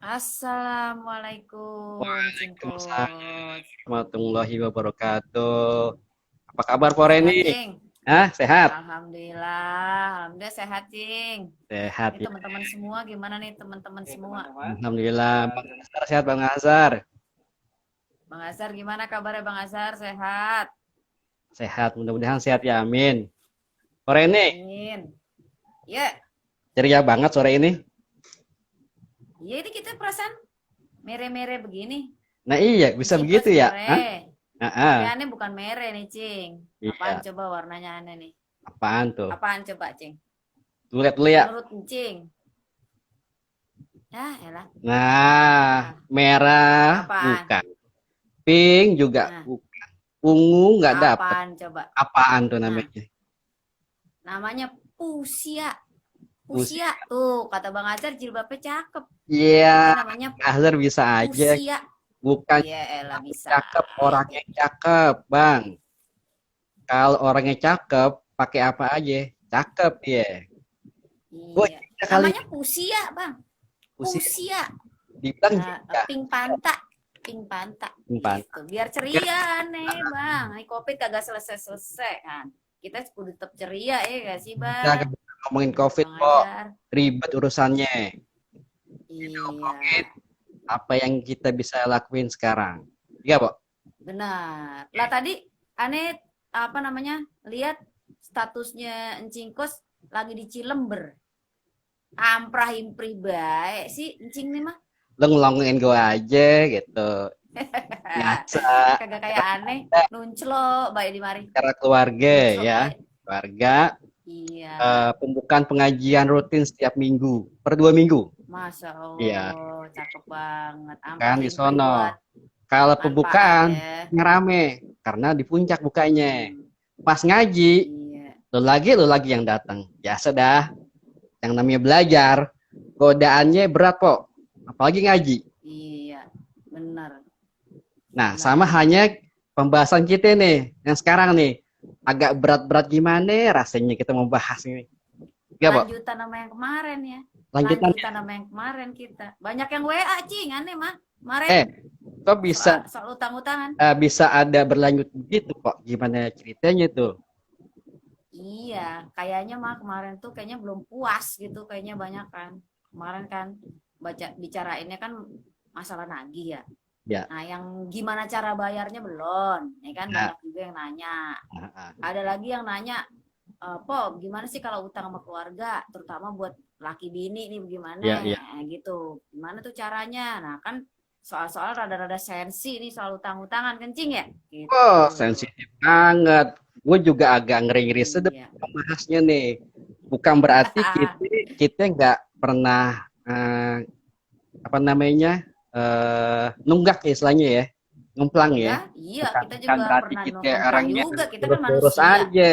Assalamualaikum, Waalaikumsalam Cingkos. warahmatullahi wabarakatuh. Apa kabar Sehat, Poreni? Cing? Sehat? Alhamdulillah. Alhamdulillah sehat, Cing. Sehat Ini ya. teman-teman semua gimana nih teman-teman semua? Alhamdulillah. Bang Azhar sehat Bang Azhar. Bang Azhar gimana kabarnya Bang Azhar? Sehat? Sehat, mudah-mudahan sehat ya, amin. Poreni, Amin. Ya, ceria banget sore ini. iya ini kita perasaan mere-mere begini. Nah iya, bisa begitu Cingkos ya? mere. Nah, Tapi aneh bukan mere nih, Cing. Apaan iya, coba warnanya aneh nih? apaan tuh? Apaan coba, Cing? Tuh lihat dulu ya. Menurut Cing. Ya, elah. Nah, Ah, merah apaan? bukan. Pink juga Nah, bukan. Ungu nggak dapet. apaan coba? Apaan tuh Nah, namanya? namanya fuchsia. Usia. Fuchsia tuh kata Bang Acar jilbabnya cakep. Iya, Itu namanya Azhar bisa aja. fuchsia. Bukan Iya elah bisa cakep, aja. orangnya cakep, Bang. Kalau orangnya cakep, pakai apa aja? Cakep dia. Oh, Iya. iya kali Namanya fuchsia, Bang. usia Fuchsia. dibilang juga Pink panta. Pink panta umpan. gitu. Biar ceria nih, Bang. Ini Covid kagak selesai-selesai kan. Kita kudu tetap ceria ya gak sih, Kita Bang? ngomongin COVID Bang kok, Ajar. ribet urusannya. Iya. Apa yang kita bisa lakuin sekarang? Iya, Pak. Benar. Lah tadi aneh apa namanya? Lihat statusnya Encing Kos lagi di Cilember. Amprah imprih baik sih Encing nih mah. Lo ngelongin gue aja gitu. Biasa Kagak kayak aneh. Nunclo baik di mari. cara keluarga Nunclo ya. baik. Keluarga Iya. pembukaan pengajian rutin setiap minggu, per 2 minggu. Masya Iya, Allah, cakep banget. kan Amprah di imprih sono. buat Kalau manfaat pembukaan ya. rame karena di puncak bukanya. Hmm, Pas ngaji, iya. lo lagi yang datang. Biasa dah. Yang namanya belajar, godaannya berat kok. Apalagi ngaji. Iya. Benar. Nah, Benar sama benar. hanya pembahasan kita nih, yang sekarang nih. Agak berat-berat gimana rasanya kita membahas ini. Gak, Pak? Lanjutan sama yang kemarin ya. Lanjutan. Lanjutan sama yang kemarin kita. Banyak yang WA, Cing. Aneh mah. Kemarin Eh, kok bisa soal utang-utangan. bisa ada berlanjut begitu kok? Gimana ceritanya tuh? Iya, kayaknya mah kemarin tuh kayaknya belum puas gitu. Kayaknya banyak kan. Kemarin kan baca bicarainnya kan masalah nagih ya. Ya. Nah, yang gimana cara bayarnya belum. Ya kan Ya. banyak juga yang nanya. Ah, ah. Ada lagi yang nanya, Po, gimana sih kalau utang sama keluarga, terutama buat laki bini nih bagaimana Ya, ya. gitu. Gimana tuh caranya? Nah, kan soal-soal rada-rada sensi nih soal utang-utangan kencing ya? Oh, Gitu. sensitif banget. Gue juga agak ngeri-ngeri sedep Iya. membahasnya nih. Bukan berarti kita nggak pernah apa namanya nunggak ya istilahnya ya, ngumplang ya. Ya, iya, kita Bukan juga berarti pernah kita numpang orangnya juga, kita kan lurus-lurus manusia. aja.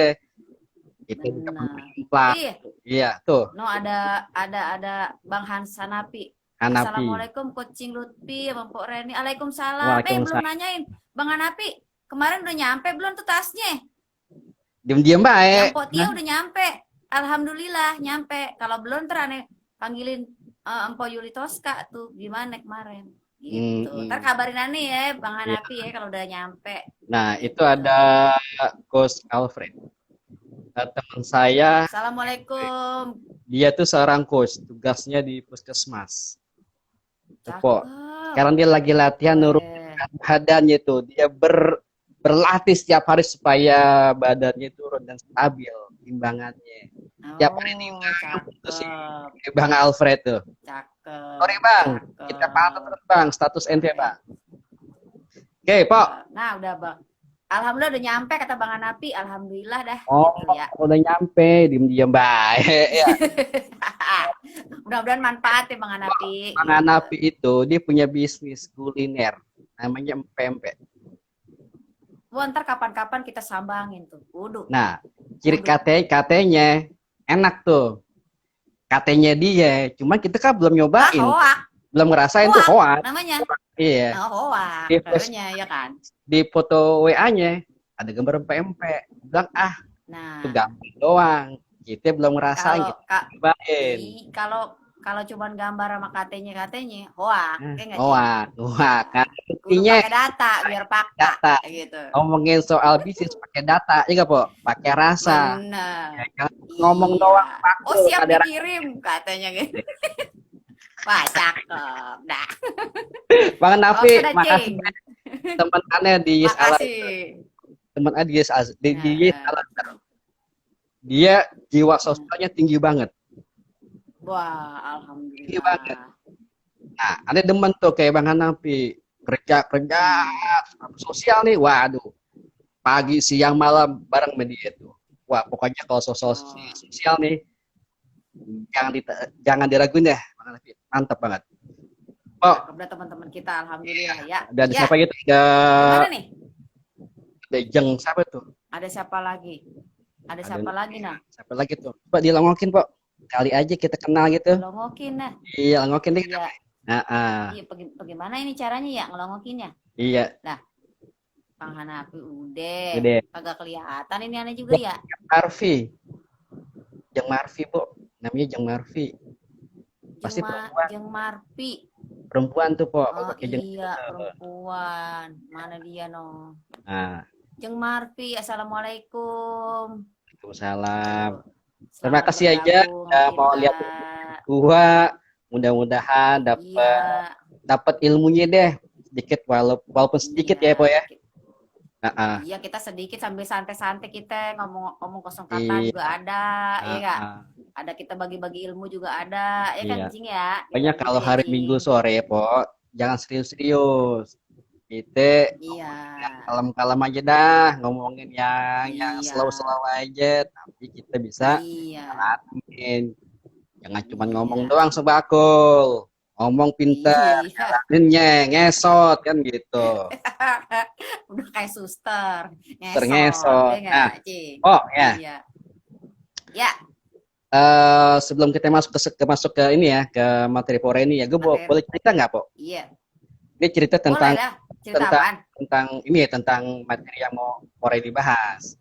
Kita juga pernah Benar. ngumplang. Iya, Iya, tuh. no ada Bang Hans Sanapi. Hanapi. Assalamualaikum coaching Lutfi sama Mpok Reni. Waalaikumsalam. Belum Waalaikumsalam. nanyain. Bang Hanapi, kemarin udah nyampe belum tuh tasnya? Diam-diam Yang baik. Pok Tia udah nyampe. Alhamdulillah nyampe. Kalau belum terane panggilin Empo Yuli Toska tuh gimana kemarin. Gitu. Ntar kabarin Ani ya Bang Iya. Hanapi ya kalau udah nyampe. Nah, itu Gitu. ada Coach Alfred. Teman saya, Assalamualaikum. dia tuh seorang coach, tugasnya di puskesmas. Tuh, Cakep. sekarang dia lagi latihan Weh. nurunkan badannya tuh. Dia berlatih setiap hari supaya badannya turun dan stabil timbangannya. Tiap hari Oh, timbang itu si cakep. Bang Alfred tuh. Sorry Cakep. Bang, kita pantau Cakep. terus Bang status ente Keren. Bang. Oke, Pak. Nah, udah Bang. Alhamdulillah udah nyampe kata Bang Hanapi. Alhamdulillah dah Oh, gitu ya. udah nyampe, diem-diem baik ya. Mudah-mudahan manfaat ya Bang Hanapi Bang gitu. Hanapi itu dia punya bisnis kuliner namanya empempe. Wah, ntar kapan-kapan kita sambangin tuh. Kudu. Nah, ciri Kudu. katanya enak tuh. Katanya dia, cuman kita kan belum Ah, nyobain, hoak. belum ngerasain tuh Hoak hoax. namanya. Iya, Nah, hoak. di, Namanya ya kan. di foto WA-nya ada gambar empempe. Bilang itu Nah, gampang doang. Kita belum ngerasain, kalau kita Kak cobain. kalau kalau cuman gambar sama katanya hoak, ya nggak Cing? Wah, wah, kan Kudu intinya pakai data biar fakta data. gitu. Ngomongin soal bisnis pakai data, iya nggak, Po? Pakai rasa. Ya, Bener. kan? Ngomong doang Iya. Oh pakul, siap ada dikirim katanya gitu. Wah cakep. Dah. Bang Oke Nafi, dah makasih Cing. teman aneh di salah Makasih. teman aneh di Nah, salah dia jiwa nah. sosialnya tinggi banget, Wah, tinggi banget. alhamdulillah. Nah, ada demen tuh kayak Bang Nafi kerja kerja Hmm. sosial nih, waduh, pagi siang malam bareng media tuh. Wah, pokoknya kalau sosial Oh, sosial nih jangan diraguin deh, Bang Nafi. Mantap banget. Oh, cakep dah teman-teman kita, alhamdulillah ya. dan Ya, siapa gitu? Ada gimana nih? Jeng siapa tuh? Ada siapa lagi? Ada Ada siapa lagi nah? siapa lagi tuh? Coba dilongokin, Pak. Kali aja kita kenal gitu. Ngelongokin nah. Iya, longokin deh. Iya, Nah, iya. Bagaimana ini caranya ya ngelongokinnya? iya, Lah, Kang Hanapi udah, gede. kagak kelihatan ini aneh juga ya. Marvi, Jeng Marvi, Bu. Namanya Jeng Marvi. Jeng Pasti perempuan. Jeng Marpi. Perempuan tuh, Pak. Oh Pakai jeng. iya, perempuan. Mana dia no? Nah, Jeng Marpi, assalamualaikum. Waalaikumsalam. Tuh, Terima selamat kasih aja bergabung sama udah mau kita. lihat gua. Mudah-mudahan Iya, dapat ilmunya deh sedikit walaupun sedikit iya. ya, Po ya. Nah, Iya, kita sedikit sambil santai-santai kita ngomong kosong kata iya, juga ada, ya nah, kak. Ada kita bagi-bagi ilmu juga ada, ya kan iya. Cing ya? Banyak Dengar juga kalau ya hari Minggu Cing. sore, Po, jangan serius-serius. Kita Iya, yang kalem-kalem aja dah, ngomongin yang iya, slow-slow aja, tapi kita bisa iya, jalanin. Jangan cuma ngomong iya, doang sebakul. Ngomong pinter, iya. jalaninnya ngesot kan gitu. Udah kayak suster, ngesot, ya Terngesot. Nah, nggak Cing? oh ya, Iya, ya, sebelum kita masuk ke ini ya, ke materi pore ini ya, gue materi. boleh cerita nggak, Po? Iya, Ini cerita boleh tentang lah. Cerita tentang apaan? tentang ini ya, tentang materi yang mau pore dibahas.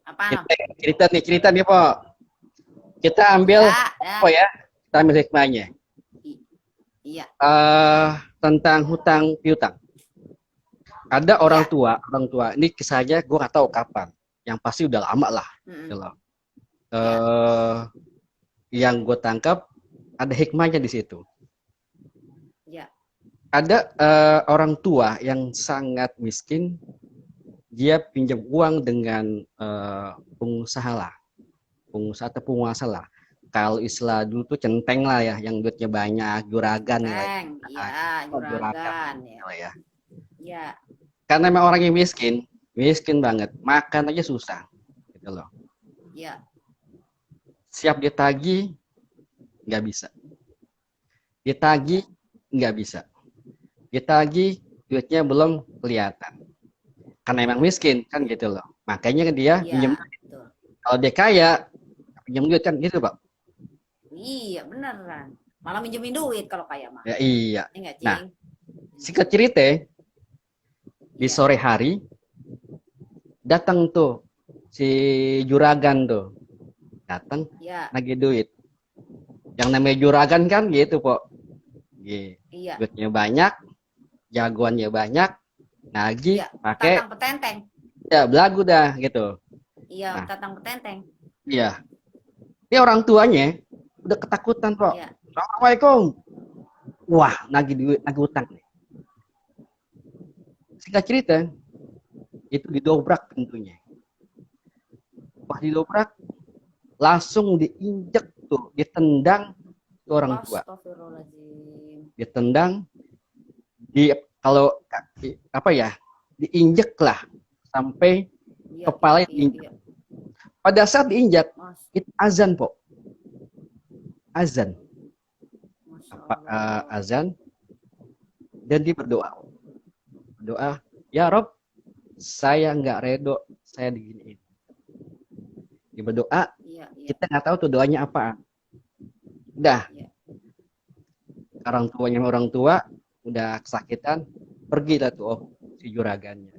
Apaan? Cerita nih, Po. Kita ambil Ya, apa dah. ya? Kita ambil hikmahnya. I- Iya. Tentang hutang piutang. Ada Ya. orang tua. Ini kisahnya gue nggak tahu kapan. Yang pasti udah lama lah. Gitu loh. Ya. Yang gue tangkap ada hikmahnya di situ. Ya. Ada orang tua yang sangat miskin. Dia pinjam uang dengan pengusaha lah. Pengusaha atau penguasa lah. Kalau istilah dulu tuh centeng lah ya, yang duitnya banyak, juragan lah. Ceng. Ya, juragan ya. Ya. Ya. Karena memang orang yang miskin banget, makan aja susah, gitu loh. Ya. Siap ditagih, nggak bisa. Ditagih, nggak bisa. Ditagih, duitnya belum kelihatan. Karena emang miskin, kan gitu loh. Makanya dia pinjam. Betul. Kalau dia kaya, pinjam duit kan gitu, Pak. Iya, beneran. Malah minjemin duit kalau kayak mah. Ya iya. Enggak, Nah, Cing? singkat cerita, di sore hari datang tuh si juragan tuh. Datang lagi duit. Yang namanya juragan kan gitu, Pak. Iya. Duitnya banyak, jagoannya banyak, nagih, pakai tatang petenteng. Ya, belagu dah gitu. Iya, tatang petenteng. Iya. Ini orang tuanya udah ketakutan, Pak. Iya. Assalamualaikum. Wah, nagih utang nih. Singkat cerita, itu didobrak pintunya. Wah, didobrak, langsung diinjek tuh, ditendang ke orang tua. Ditendang, kalau apa ya, diinjek lah sampai kepala diinjek. Pada saat diinjak, itu azan, Pok. Azan. Azan. Dan dia berdoa. Berdoa, ya Rob, saya nggak redo, saya diginiin. Dia berdoa, kita nggak tahu tuh doanya apa. Udah. Orang tua, udah kesakitan, pergi lah tuh si juragannya.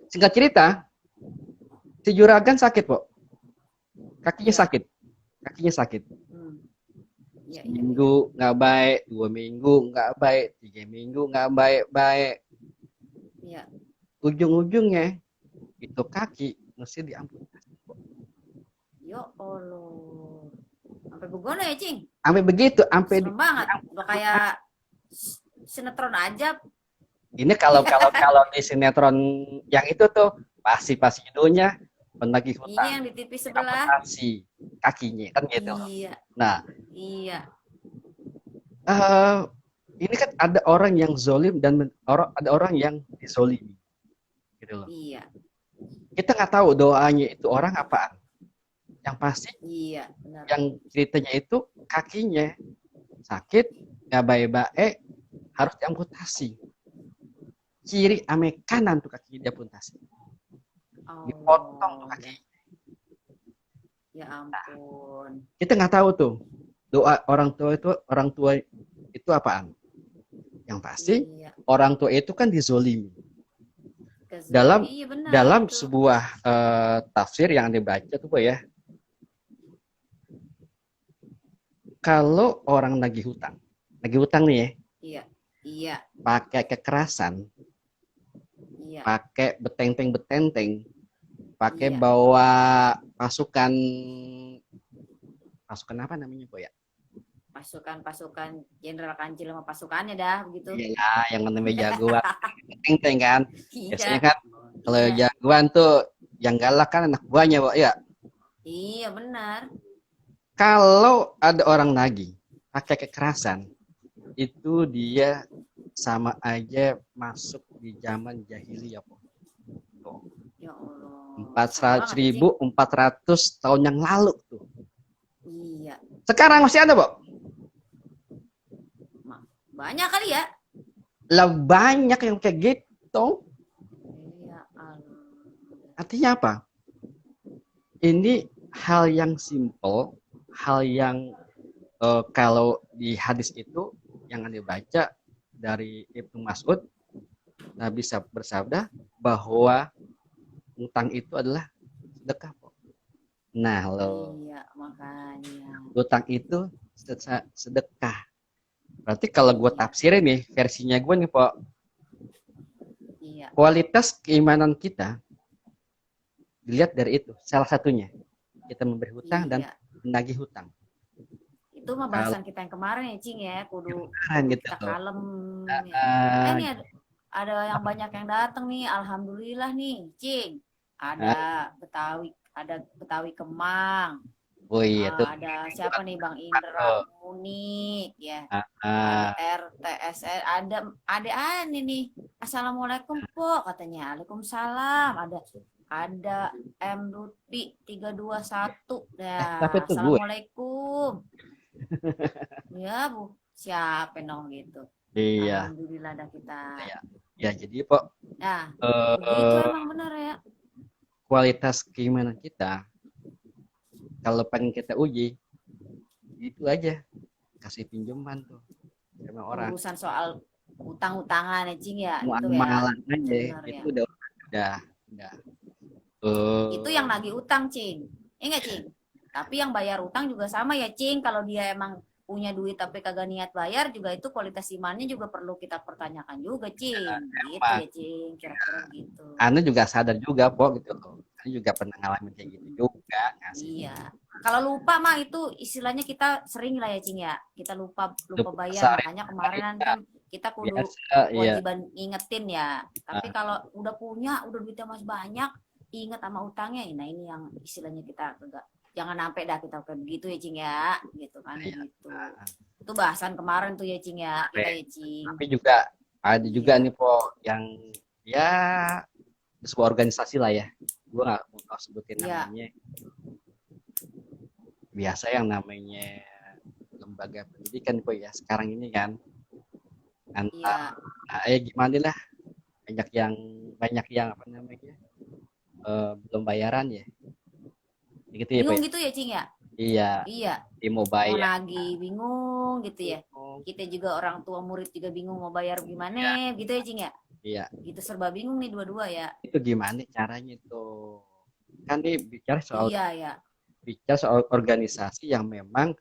Singkat cerita, si juragan sakit, Pok. Kakinya sakit. Iya, iya, iya. Seminggu nggak baik, 2 minggu nggak baik, 3 minggu nggak baik-baik. Iya. Ujung-ujungnya itu kaki mesti diamputasi. Ya Allah. Sampai begono ya, Cing? Sampai begitu, sampai Serem banget. Udah kayak sinetron aja. ini kalau di sinetron yang itu tuh pasti judulnya penagih Iya, hutang yang di TV sebelah. amputasi kakinya kan gitu. Iya, Nah, iya, eh, ini kan ada orang yang zolim dan ada orang yang dizolimi, gitu loh. iya, Kita nggak tahu doanya itu orang apaan. Yang pasti, iya, benar. yang ceritanya itu kakinya sakit, nggak baik-baik, harus diamputasi. Kiri ame kanan tuh kakinya diamputasi. Dipotong tuh kaki. Ya ampun. Kita nggak tahu tuh doa orang tua itu apaan. Yang pasti Iya. orang tua itu kan dizolimi. Iya, benar, Dalam itu. sebuah tafsir yang Anda baca tuh Pak ya, kalau orang nagih hutang nih ya, Iya, iya, pakai kekerasan, iya, pakai betenteng, pakai iya. bawa pasukan apa namanya Pak ya? Pasukan Jenderal Kancil sama pasukannya dah begitu. Iya, yang namanya jagoan betenteng kan. Biasanya Iya, kan kalau iya, jagoan tuh yang galak kan anak buahnya Pak ya. iya, benar. Kalau ada orang nagih pakai kekerasan, itu dia sama aja masuk di zaman jahiliyah. Ya Allah. 400 tahun yang lalu tuh. Iya. Sekarang masih ada, Pak. Banyak kali ya. Lah banyak yang kayak gitu. Iya, Artinya apa? Ini hal yang simple, hal yang kalau di hadis itu yang Anda baca dari Ibnu Mas'ud, Nabi bersabda bahwa utang itu adalah sedekah. Nah, lo. Iya, makanya. Utang itu sedekah. Berarti kalau gue tafsirin nih, versinya gue nih, Pak. Iya. Kualitas keimanan kita dilihat dari itu. Salah satunya, kita memberi hutang dan menagih hutang. Itu mah bahasan kita yang kemarin ya, Cing ya. Kudu gitu kita kalem. ya. Ini ada yang banyak yang datang nih. Alhamdulillah nih, Cing. Ada Betawi Kemang. Oh iya tuh. Ada siapa nih, Bang Indra Muni ya. Ada RTSN, ada Ani nih. Assalamualaikum Po katanya. Waalaikumsalam. Ada M Ruti 321. Ya, assalamualaikum. Ya, Bu. Siapa dong gitu. Iya. Alhamdulillah ada kita. Ya, jadi Pak. Nah, itu emang benar ya. Kualitas keimanan kita kalau pengen kita uji itu aja kasih pinjaman tuh sama orang. Urusan soal utang-utangan ya, Cing ya. Muamalah aja itu udah. Itu yang nagih utang, Cing. Enggak, Cing. Tapi yang bayar utang juga sama ya, Cing. Kalau dia emang punya duit tapi kagak niat bayar juga itu kualitas imannya juga perlu kita pertanyakan juga, Cing. Gitu ya, Cing. Kira-kira gitu. Anda juga sadar juga, Pok, gitu loh. Anda juga pernah ngalamin kayak gitu juga. Iya. Kalau lupa mah itu istilahnya kita sering lah ya, Cing ya. Kita lupa bayar. Makanya kemarin kan kita kudu kewajiban ingetin ya. Tapi kalau udah punya, udah duitnya masih banyak, inget sama utangnya. Nah ini yang istilahnya kita agak jangan sampai dah kita kayak begitu ya, Cing ya. Gitu kan gitu. Itu bahasan kemarin tuh ya, Cing ya. Kita ya, Cing. Tapi juga ada juga nih Po yang ya sebuah organisasi lah ya. Gue nggak mau sebutin namanya. Biasa yang namanya lembaga pendidikan Po ya sekarang ini kan. Gimana lah banyak yang apa namanya belum bayaran ya. Gitu ya, bingung gitu ya, Cing ya. Iya. Dia mau bayar. Mau nagih bingung gitu ya. Kita juga orang tua murid juga bingung mau bayar gimana, gitu ya, Cing ya. Iya. Gitu serba bingung nih dua-dua ya. Itu gimana caranya tuh? Kan nih bicara soal bicara soal organisasi yang memang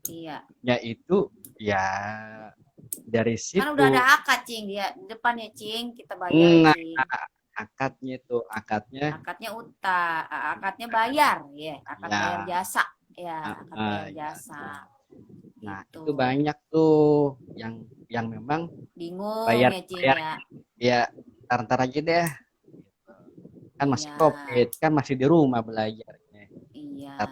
Iya. Yaitu ya dari Kan udah situ. ada akad, Cing, dia di depan ya, Cing, kita bayar ya, Nah, Cing. akadnya Akadnya bayar, ya, akad bayar ya. jasa, ya, akad bayar Ya, jasa, nah gitu. itu banyak tuh yang memang Bingung bayar ya, Cing, bayar ya. ya ntar aja deh, kan masih Iya, covid, kan masih di rumah belajarnya. iya, ntar,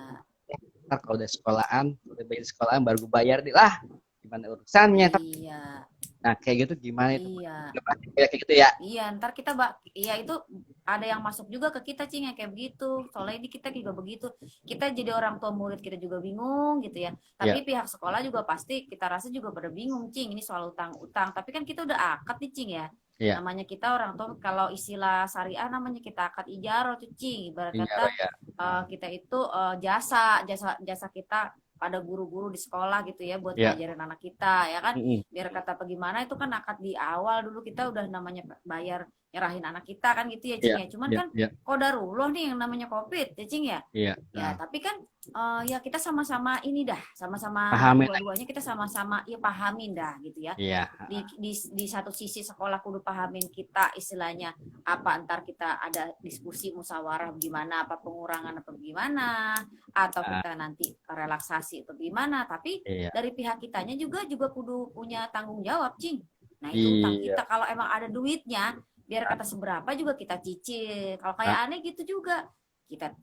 ntar kalau udah sekolahan, udah bayar sekolahan baru gue bayar deh lah, gimana urusannya. iya, Nah kayak gitu gimana itu, iya. kayak gitu ya. Iya, ntar kita, iya itu ada yang masuk juga ke kita, Cing, yang kayak begitu. Soalnya ini kita juga begitu. Kita jadi orang tua murid, kita juga bingung gitu ya. Ya, Tapi pihak sekolah juga pasti kita rasa juga pada bingung, Cing. Ini soal utang-utang. Tapi kan kita udah akad nih, Cing ya. ya, Namanya kita orang tua, kalau istilah syariah namanya kita akad ijarah tuh, Cing. Ibarat iya kata ya. kita itu jasa kita pada guru-guru di sekolah gitu ya buat Ya. ngajarin anak kita ya kan, Mm-mm. biar kata apa gimana itu kan akad di awal dulu kita udah namanya bayar nyerahin anak kita kan gitu ya, Ya, Cing ya. Cuman ya, kan ya, kodarullah nih yang namanya COVID ya, Cing ya. ya. Ya, tapi kan ya kita sama-sama ini dah, sama-sama Pahamin. dua-duanya kita sama-sama ya pahamin dah gitu ya. Iya. Di satu sisi sekolah kudu pahamin kita istilahnya apa, antar kita ada diskusi musyawarah gimana, apa pengurangan apa gimana, atau Ah, kita nanti relaksasi atau gimana. Tapi iya. dari pihak kitanya juga kudu punya tanggung jawab, Cing. Nah, itu utang Iya. kita, kalau emang ada duitnya biar kata seberapa juga kita cicil. Kalau Ah, kayak aneh gitu juga kita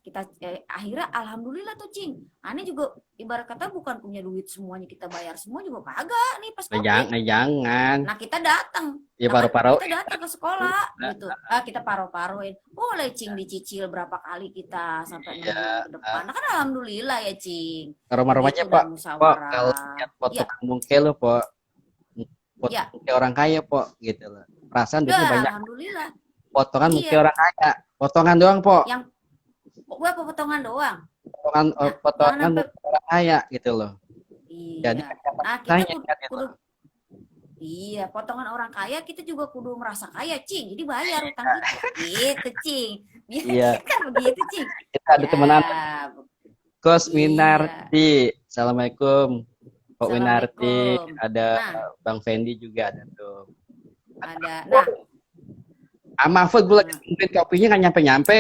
akhirnya alhamdulillah tuh, Cing. Aneh juga ibarat kata bukan punya duit semuanya kita bayar semua juga kagak nih pas COVID. jangan. Nah, kita datang. Ya Nah, kan paru-paru. kita datang ke sekolah gitu. Kita paru-paruin. Boleh, Cing, dicicil berapa kali kita sampai 6 bulan Iya. ke depan. Nah, kan alhamdulillah ya, Cing. Rumah-rumahnya Begitu Pak. dah Pak kalau musyawarah. lihat foto Ya, muka lo Pak, foto ya. muka orang kaya Pak gitu loh. Perasaan duitnya Udah, banyak. alhamdulillah. Potongan muka Iya, orang kaya. Potongan doang Pak. yang gua potongan doang. Nah, jangan Potongan sampai. muka orang kaya gitu loh. Jadi Iya. kan dapat Nah, kita saya kan gitu. kudu, iya, potongan orang kaya kita juga kudu merasa kaya, Cing. Jadi bayar utang kita. Gitu, Cing. Biar Iya, kan begitu, Cing. kita ada Ya, temenan Kos iya. Winarti. Assalamualaikum. Pak Winarti, Assalamualaikum. ada Nah, Bang Fendi juga ada tuh. ada. Nah, Mahfud gue lagi nungguin kopinya nggak nyampe-nyampe.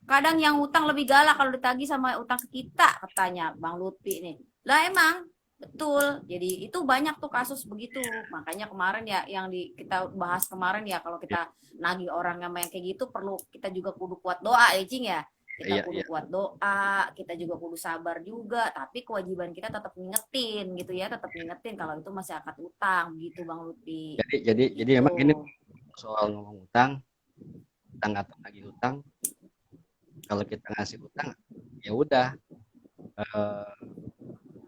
kadang yang utang lebih galak kalau ditagih sama utang ke kita, katanya Bang Lutfi nih. Lah emang betul. Jadi itu banyak tuh kasus begitu. Makanya kemarin ya yang kita bahas kemarin ya, kalau kita nagih orang yang kayak gitu perlu kita juga kudu kuat doa ya, Cing ya. Kita Iya, kudu iya. kuat doa, kita juga kudu sabar juga, tapi kewajiban kita tetap ngingetin gitu ya, tetap ngingetin kalau itu masih akad utang gitu, Bang Lutfi. Jadi Gitu. emang ini soal ngomong utang atau lagi utang. Kalau kita ngasih utang, ya udah, eh,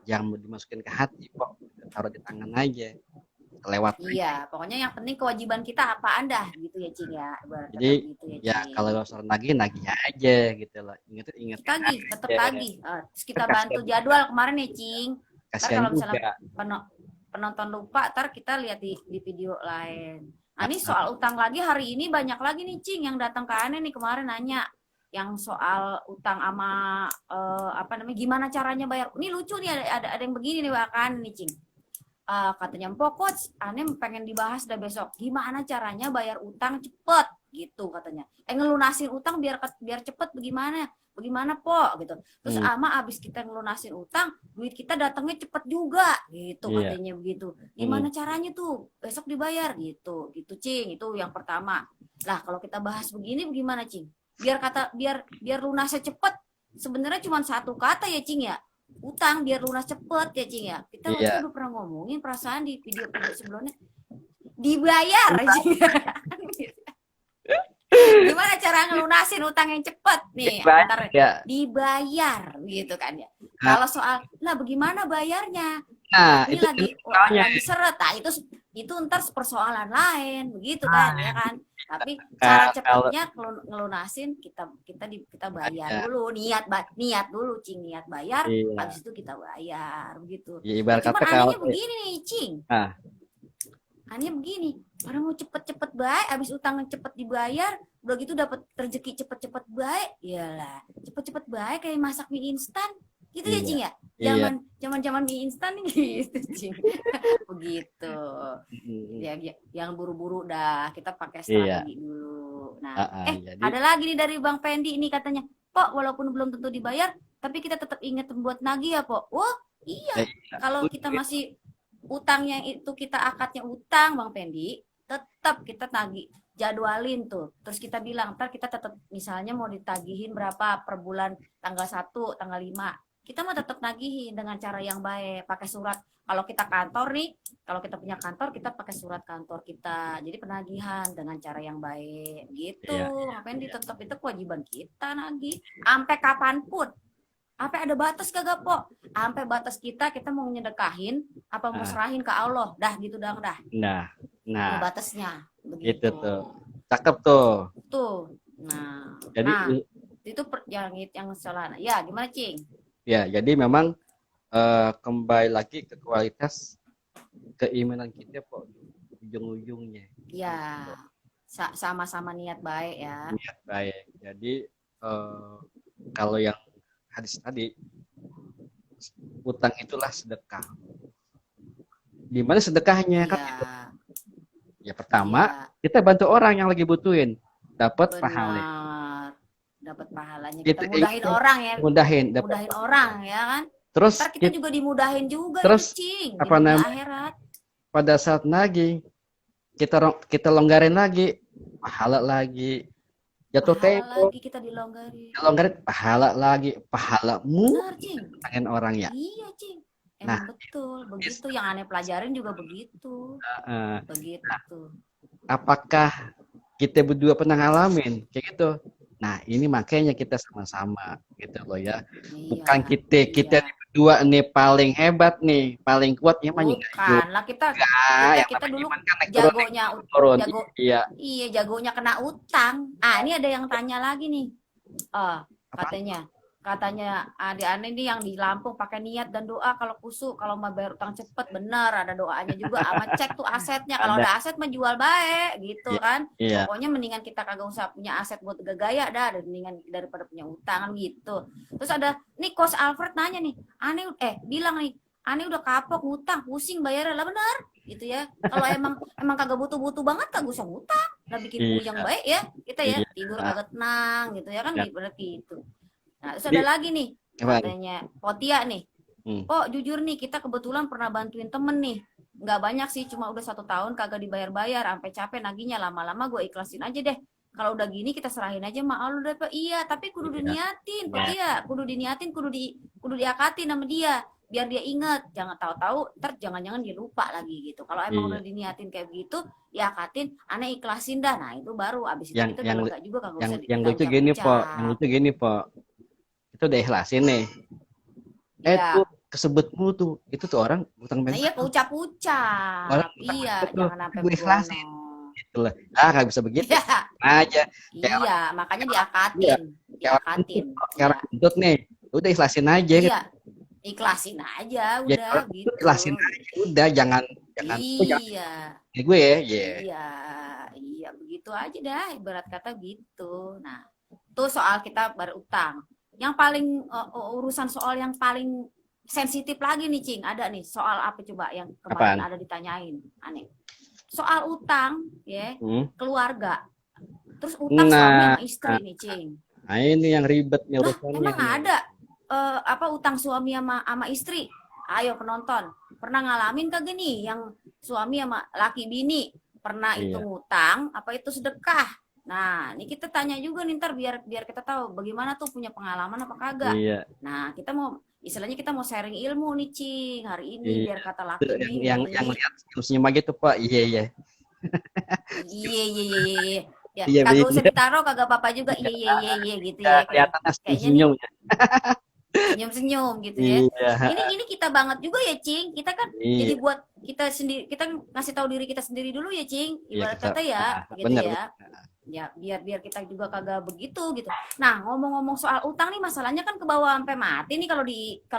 jangan dimasukin ke hati kok, taruh di tangan aja, lewat aja. Iya, pokoknya yang penting kewajiban kita apa anda gitu ya, Cing ya. Ibarat kata Jadi gitu ya, ya Cing. kalau soal nagih aja gitu loh. Ingetin Tagih, tetap aja. tagih. Terus kita Kan bantu jadwal kemarin ya, Cing. Ntar kasihan kalau misalnya juga. penonton lupa, ntar kita lihat di video lain. Nah, ini soal utang lagi, hari ini banyak lagi nih, Cing, yang datang ke aneh nih kemarin nanya yang soal utang sama apa namanya, gimana caranya bayar. Ini lucu nih, ada yang begini nih bahkan nih, Cing. Katanya pokok aneh pengen dibahas dah besok, gimana caranya bayar utang cepet gitu katanya, ngelunasin utang biar cepet, bagaimana po gitu. Terus ama abis kita ngelunasin utang duit kita datangnya cepet juga gitu, Iya. katanya begitu. Gimana caranya tuh besok dibayar gitu gitu, Cing. Itu yang pertama. Lah kalau kita bahas begini bagaimana, Cing, biar lunasnya cepet. Sebenarnya cuma satu kata ya, Cing ya, utang biar lunas cepet ya, Cing ya. Kita waktu itu udah pernah ngomongin perasaan di video-video sebelumnya, dibayar, Cing. Gimana cara ngelunasin utang yang cepet nih, antar dibayar gitu kan ya. Kalau soal lah bagaimana bayarnya, nah ini itu lagi seret, nah itu ntar persoalan lain begitu kan ya kan. Tapi cara cepatnya ngelunasin kita bayar dulu, niat dulu, Cing, niat bayar, habis itu kita bayar begitu. Ya, ibarat cuman anehnya begini nih, Cing. Anehnya begini, orang mau cepet-cepet baik, habis utang cepet dibayar, udah gitu dapat rezeki cepet-cepet baik, iyalah cepet-cepet baik kayak masak mie instan. Gitu ya, Cing Iya. ya? Iya. Zaman mie instan nih gitu, Cing. Begitu. Mm, Yang buru-buru dah, kita pakai iya. strategi dulu. Nah, Jadi ada lagi nih dari Bang Pendi ini katanya, Pok, walaupun belum tentu dibayar, tapi kita tetap ingat buat nagih ya, Pok. Wah, iya. iya. Kalau kita masih utangnya itu kita akadnya utang, Bang Pendi, tetap kita nagih, jadwalin tuh. Terus kita bilang, ntar kita tetap misalnya mau ditagihin berapa per bulan, tanggal 1, tanggal 5. Kita mah tetap nagihin dengan cara yang baik, pakai surat. Kalau kita kantor nih, kalau kita punya kantor, kita pakai surat kantor kita. Jadi penagihan dengan cara yang baik. Gitu. Iya. Ngapain Iya. tetap itu kewajiban kita nagih. Sampai kapanpun. Sampai ada batas kagak, Po? Sampai batas kita mau nyedekahin, apa mau Ah, serahin ke Allah. Dah gitu dong, dah. nah, Ada nah, batasnya. itu Begitu. tuh. Cakep tuh. Tuh. Nah, Jadi itu yang salah. Ya, gimana, Cing? ya, jadi memang kembali lagi ke kualitas keimanan kita kok ujung-ujungnya. Ya, sama-sama niat baik ya. Niat baik. Jadi kalau yang hadis tadi, utang itulah sedekah. Di mana sedekahnya kan itu? Iya, Ya pertama, iya, kita bantu orang yang lagi butuhin, dapat pahala. benar. Dapat pahalanya. Kita Kita mudahin orang ya. mudahin, dapat. Mudahin orang ya kan. Terus Ntar kita juga dimudahin juga itu, terus Cing. Di apa dunia namanya? akhirat. Pada saat lagi kita longgarin lagi, pahala lagi. Jatuh Pahala tempo, lagi kita dilonggarin. longgarin pahala lagi, pahalamu Benar, Cing. tangan orang ya. Iya, Cing. Nah, Emang betul. Begitu yang aneh pelajarin juga begitu. eh, Begitu. apakah kita berdua pernah ngalamin kayak gitu? Nah, ini makanya kita sama-sama gitu loh ya. Bukan Iya, kita iya. berdua nih paling hebat nih, paling kuat ya mah enggak Bukan lah kita juga. kita Yang kita namanya dulu iman kan naik turun, jagonya turun. jago Iya. iya jagonya kena utang. Ini ada yang tanya lagi nih. Apa? Katanya adik aneh nih yang di Lampung pakai niat dan doa kalau kusuk kalau mau bayar utang cepet, bener ada doanya juga, sama cek tuh asetnya, kalau Ada. ada aset mah jual baik gitu Iya. kan. Iya. Pokoknya mendingan kita kagak usah punya aset buat gaya dah, mendingan daripada punya utang gitu. Terus ada nih Kos Alfred nanya nih, aneh bilang nih, aneh udah kapok ngutang, pusing bayarnya lah, bener gitu ya. Kalau emang kagak butuh-butuh banget kagak usah ngutang lah, bikin buyang Iya. baik ya kita ya, Iya. tidur kagak tenang gitu ya kan, Ya. berarti itu. Nah, terus ada Jadi, lagi nih, apa? katanya Potia nih. Hmm. Oh, jujur nih, kita kebetulan pernah bantuin temen nih. Nggak banyak sih, cuma udah 1 tahun kagak dibayar-bayar, sampai capek naginya, lama-lama gue ikhlasin aja deh. Kalau udah gini kita serahin aja sama Allah deh, Pak. Iya, tapi kudu Iya. diniatin, Potia. Kudu diniatin, kudu diakatin sama dia. Biar dia inget, jangan tahu-tahu, ntar jangan-jangan dia lupa lagi gitu. Kalau emang Iya. udah diniatin kayak begitu, diakatin, aneh ikhlasin dah. Nah, itu baru. Abis itu Yang kita yang udah lega juga, kagak usah yang kita lucu gini, Po. Yang ucap-ucap. lucu gini, Po. Itu udah ikhlasin nih. Iya. Tuh kesebutmu tuh. Itu tuh orang utang Nah, iya mental. keucap-ucap. Orang utang Iya, mental tuh. jangan sampai Gue ikhlasin. benono. Gitu lah. Nggak bisa begitu. Iya, Aja. Kayak orang, iya, makanya iya, diakatin, kayak orang diakatin. kayak orang kentut nih. Udah ikhlasin aja. Iya, ikhlasin aja, Ya, udah orang kentut gitu. ikhlasin aja. Udah, jangan oh, jangan Iya, gue ya. Iya. iya, iya, begitu aja dah, ibarat kata gitu. Nah, itu soal kita berutang. Yang paling urusan soal yang paling sensitif lagi nih, Cing. Ada nih soal apa coba yang kemarin Apaan? ada ditanyain, aneh. Soal utang, ya, keluarga. Terus utang suami Nah, sama istri nih, Cing. nah ini yang ribet nih Lah, urusannya emang nih. ada utang suami sama istri? Ayo penonton, pernah ngalamin kagak nih yang suami sama laki bini pernah itu Iya. ngutang apa itu sedekah? Nah, ini kita tanya juga nih ntar biar kita tahu bagaimana tuh punya pengalaman apa kagak. Iya. Nah, kita mau istilahnya kita mau sharing ilmu nih, Cing, hari ini Iya. biar kata Itu laki yang bini. lihat senyum aja tuh, Pak. Iya, iya. Iya, iya, iya, iya, iya. Ya, Iya, kagak begitu. usah ditaruh, kagak apa-apa juga. Iya, iya, iya, iya gitu Ya, ya. kelihatan Kayaknya nih senyum ya. senyum-senyum gitu ya. Iya. Ini kita banget juga ya, Cing. Kita kan jadi Iya. buat kita sendiri, kita ngasih tahu diri kita sendiri dulu ya, Cing. Iya, Ibarat kita kata ya, gitu benar. ya. Ya, biar kita juga kagak begitu gitu. Nah, ngomong-ngomong soal utang nih, masalahnya kan ke bawah sampai mati nih kalau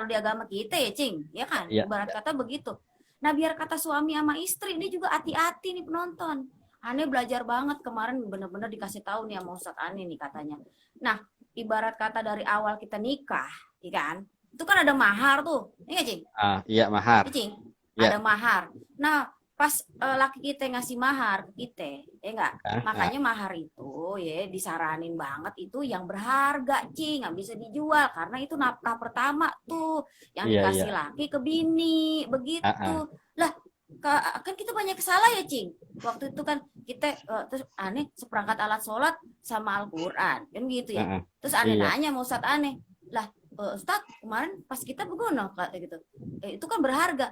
di agama kita ya, Cing. Ya kan? Iya. Ibarat kata begitu. Nah, biar kata suami sama istri ini juga hati-hati nih penonton. Aneh belajar banget kemarin, bener-bener dikasih tahu nih sama Ustadz Aneh nih katanya. Nah, ibarat kata dari awal kita nikah, ya kan? itu kan ada mahar tuh, ini nggak, Cing? Iya mahar. Cing, Iya. ada mahar. Nah, pas laki kita ngasih mahar ke kita, ya enggak? Ah, ah. Makanya mahar itu ya disaranin banget itu yang berharga, Cing, nggak bisa dijual karena itu nafkah pertama tuh yang Iya, dikasih iya. laki ke bini, Ah, ah. begitu. Lah, kan kita banyak salah ya, Cing. Waktu itu kan kita terus aneh seperangkat alat sholat sama Al-Quran, kan gitu ya. Ah, ah. Terus aneh Iya. nanya mau Ustadz aneh, lah Ustadz kemarin pas kita begono kata gitu, itu kan berharga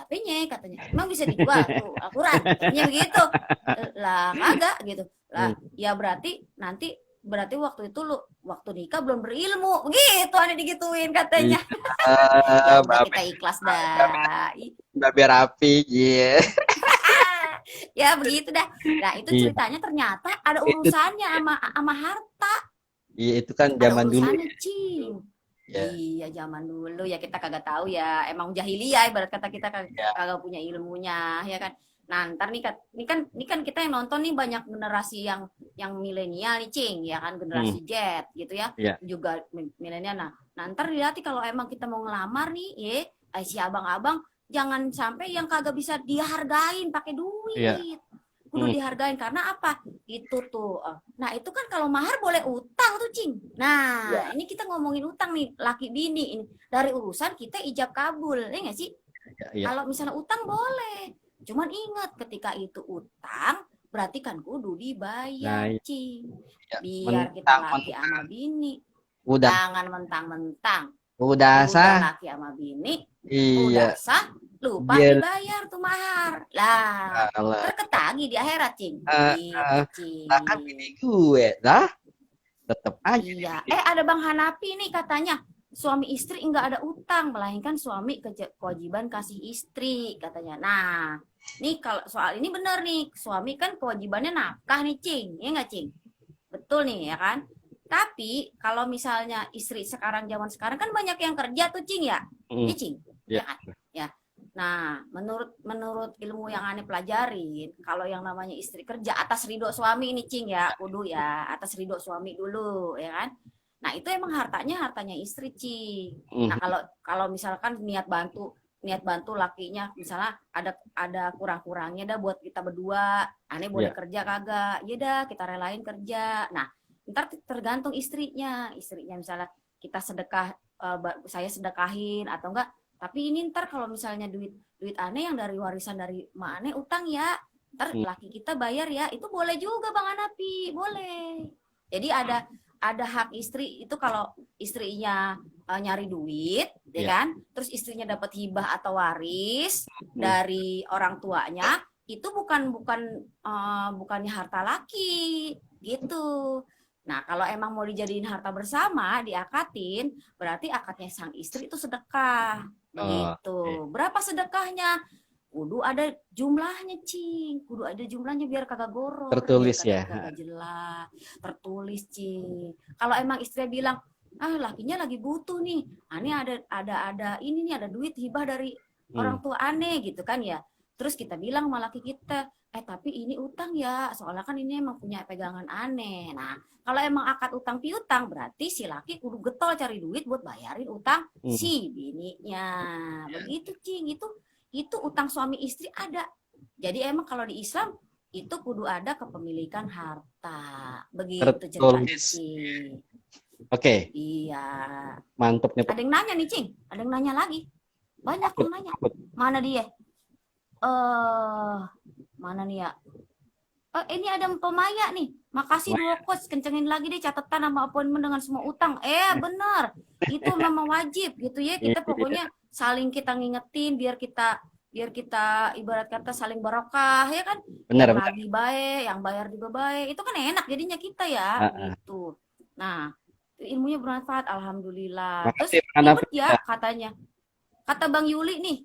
apanya katanya, emang bisa dijual tuh Al-Quran katanya begitu. Lah kagak gitu lah, Hmm. ya berarti waktu itu lu waktu nikah belum berilmu begitu, aneh digituin katanya. Ya Iya, udah kita ikhlas dah. babe rapi, iya. Ya begitu dah. Nah itu Iya, ceritanya ternyata ada itu urusannya sama harta, iya itu kan ada zaman dulu urusannya, ya. Cing. Ya, Iya zaman dulu ya kita kagak tahu ya, emang jahiliyah ibarat kata kita ya. kagak punya ilmunya ya kan. Nah ntar nih kan kita yang nonton nih banyak generasi yang milenial nih, Cing, ya kan, Hmm. generasi Z gitu ya, Ya, juga milenial. Nah ntar dilihat kalau emang kita mau ngelamar nih ya, si abang-abang jangan sampai yang kagak bisa dihargain pakai iya. duit, kudu Hmm. dihargain karena apa itu tuh. Nah itu kan kalau mahar boleh utang tuh, Cing. Nah Ya, ini kita ngomongin utang nih laki bini ini, dari urusan kita ijab kabul ya nggak sih. ya, ya. Kalau misalnya utang boleh, cuman ingat ketika itu utang berarti kan kudu Nah, dibayar, iya. Cing, Ya. biar kita laki Mentang-mentang sama bini. udah Jangan mentang-mentang udah udah sah. laki sama bini udah Iya, sah lupa dia dibayar tuh mahar lah, lah. terketagi di akhirat, Cing, Eh, gitu, lah kan bini Cing. gue dah tetep aja Iya, dibikin. ada Bang Hanapi nih katanya suami istri enggak ada utang, melainkan suami kewajiban kasih istri katanya. Nah, nih kalau soal ini benar nih, suami kan kewajibannya nafkah nih, Cing, ya nggak, Cing? Betul nih ya kan? Tapi kalau misalnya istri sekarang, zaman sekarang kan banyak yang kerja tuh, Cing, ya? Hmm. Ya, Cing? Ya. Ya kan? Ya. Nah, menurut ilmu yang aneh pelajarin, kalau yang namanya istri kerja atas ridho suami ini, Cing, ya, kudu ya atas ridho suami dulu, ya kan? Nah, itu emang hartanya istri, Cing. Nah, Hmm. kalau kalau misalkan niat bantu lakinya, misalnya ada kurang-kurangnya dah buat kita berdua, aneh boleh Ya. kerja kagak? Ya dah, kita relain kerja. Nah, ntar tergantung istrinya misalnya kita sedekah, saya sedekahin atau enggak. Tapi ini ntar kalau misalnya duit duit aneh yang dari warisan dari mak aneh utang ya, ntar Hmm. laki kita bayar ya, itu boleh juga Bang Anapi, boleh. Jadi ada hak istri itu kalau istrinya nyari duit, ya Ya. kan? Terus istrinya dapat hibah atau waris Hmm. dari orang tuanya, itu bukannya harta laki, gitu. Nah, kalau emang mau dijadiin harta bersama, diakatin, berarti akadnya sang istri itu sedekah. Oke. Begitu. Berapa sedekahnya? Kudu ada jumlahnya, Cing. Kudu ada jumlahnya biar kagak goror, biar Tertulis kagak ya. kagak jelas. Tertulis, Cing. Kalau emang istri bilang, lakinya lagi butuh nih. Aneh ada ini nih, ada duit hibah dari Hmm. orang tua aneh gitu kan ya. Terus kita bilang sama laki kita, tapi ini utang ya, soalnya kan ini emang punya pegangan aneh. Nah, kalau emang akad utang piutang, berarti si laki kudu getol cari duit buat bayarin utang Hmm. si bininya. Begitu, Cing. Itu utang suami istri ada. Jadi emang kalau di Islam itu kudu ada kepemilikan harta. Begitu ceritanya, Tertulis. Cing. Oke, Iya. mantep nih. Ada yang nanya nih, Cing. Ada yang nanya lagi. Banyak Takut, yang nanya. takut. Mana dia? Mana nih ya? Ini ada Pemaya nih. Makasih Wah, dua coach, kencengin lagi deh catatan sama appointment dengan semua utang. Bener. Itu memang wajib gitu ya. Kita iya, pokoknya saling kita ngingetin biar kita ibarat kata saling barokah ya kan. benar, Yang benar. lagi baik, yang bayar juga baik. Itu kan enak jadinya kita ya, Ah, ah. begitu. Nah, ilmunya bermanfaat alhamdulillah. Terus Makasih, Bang Hanafi. ribet ya katanya. Kata Bang Yuli nih,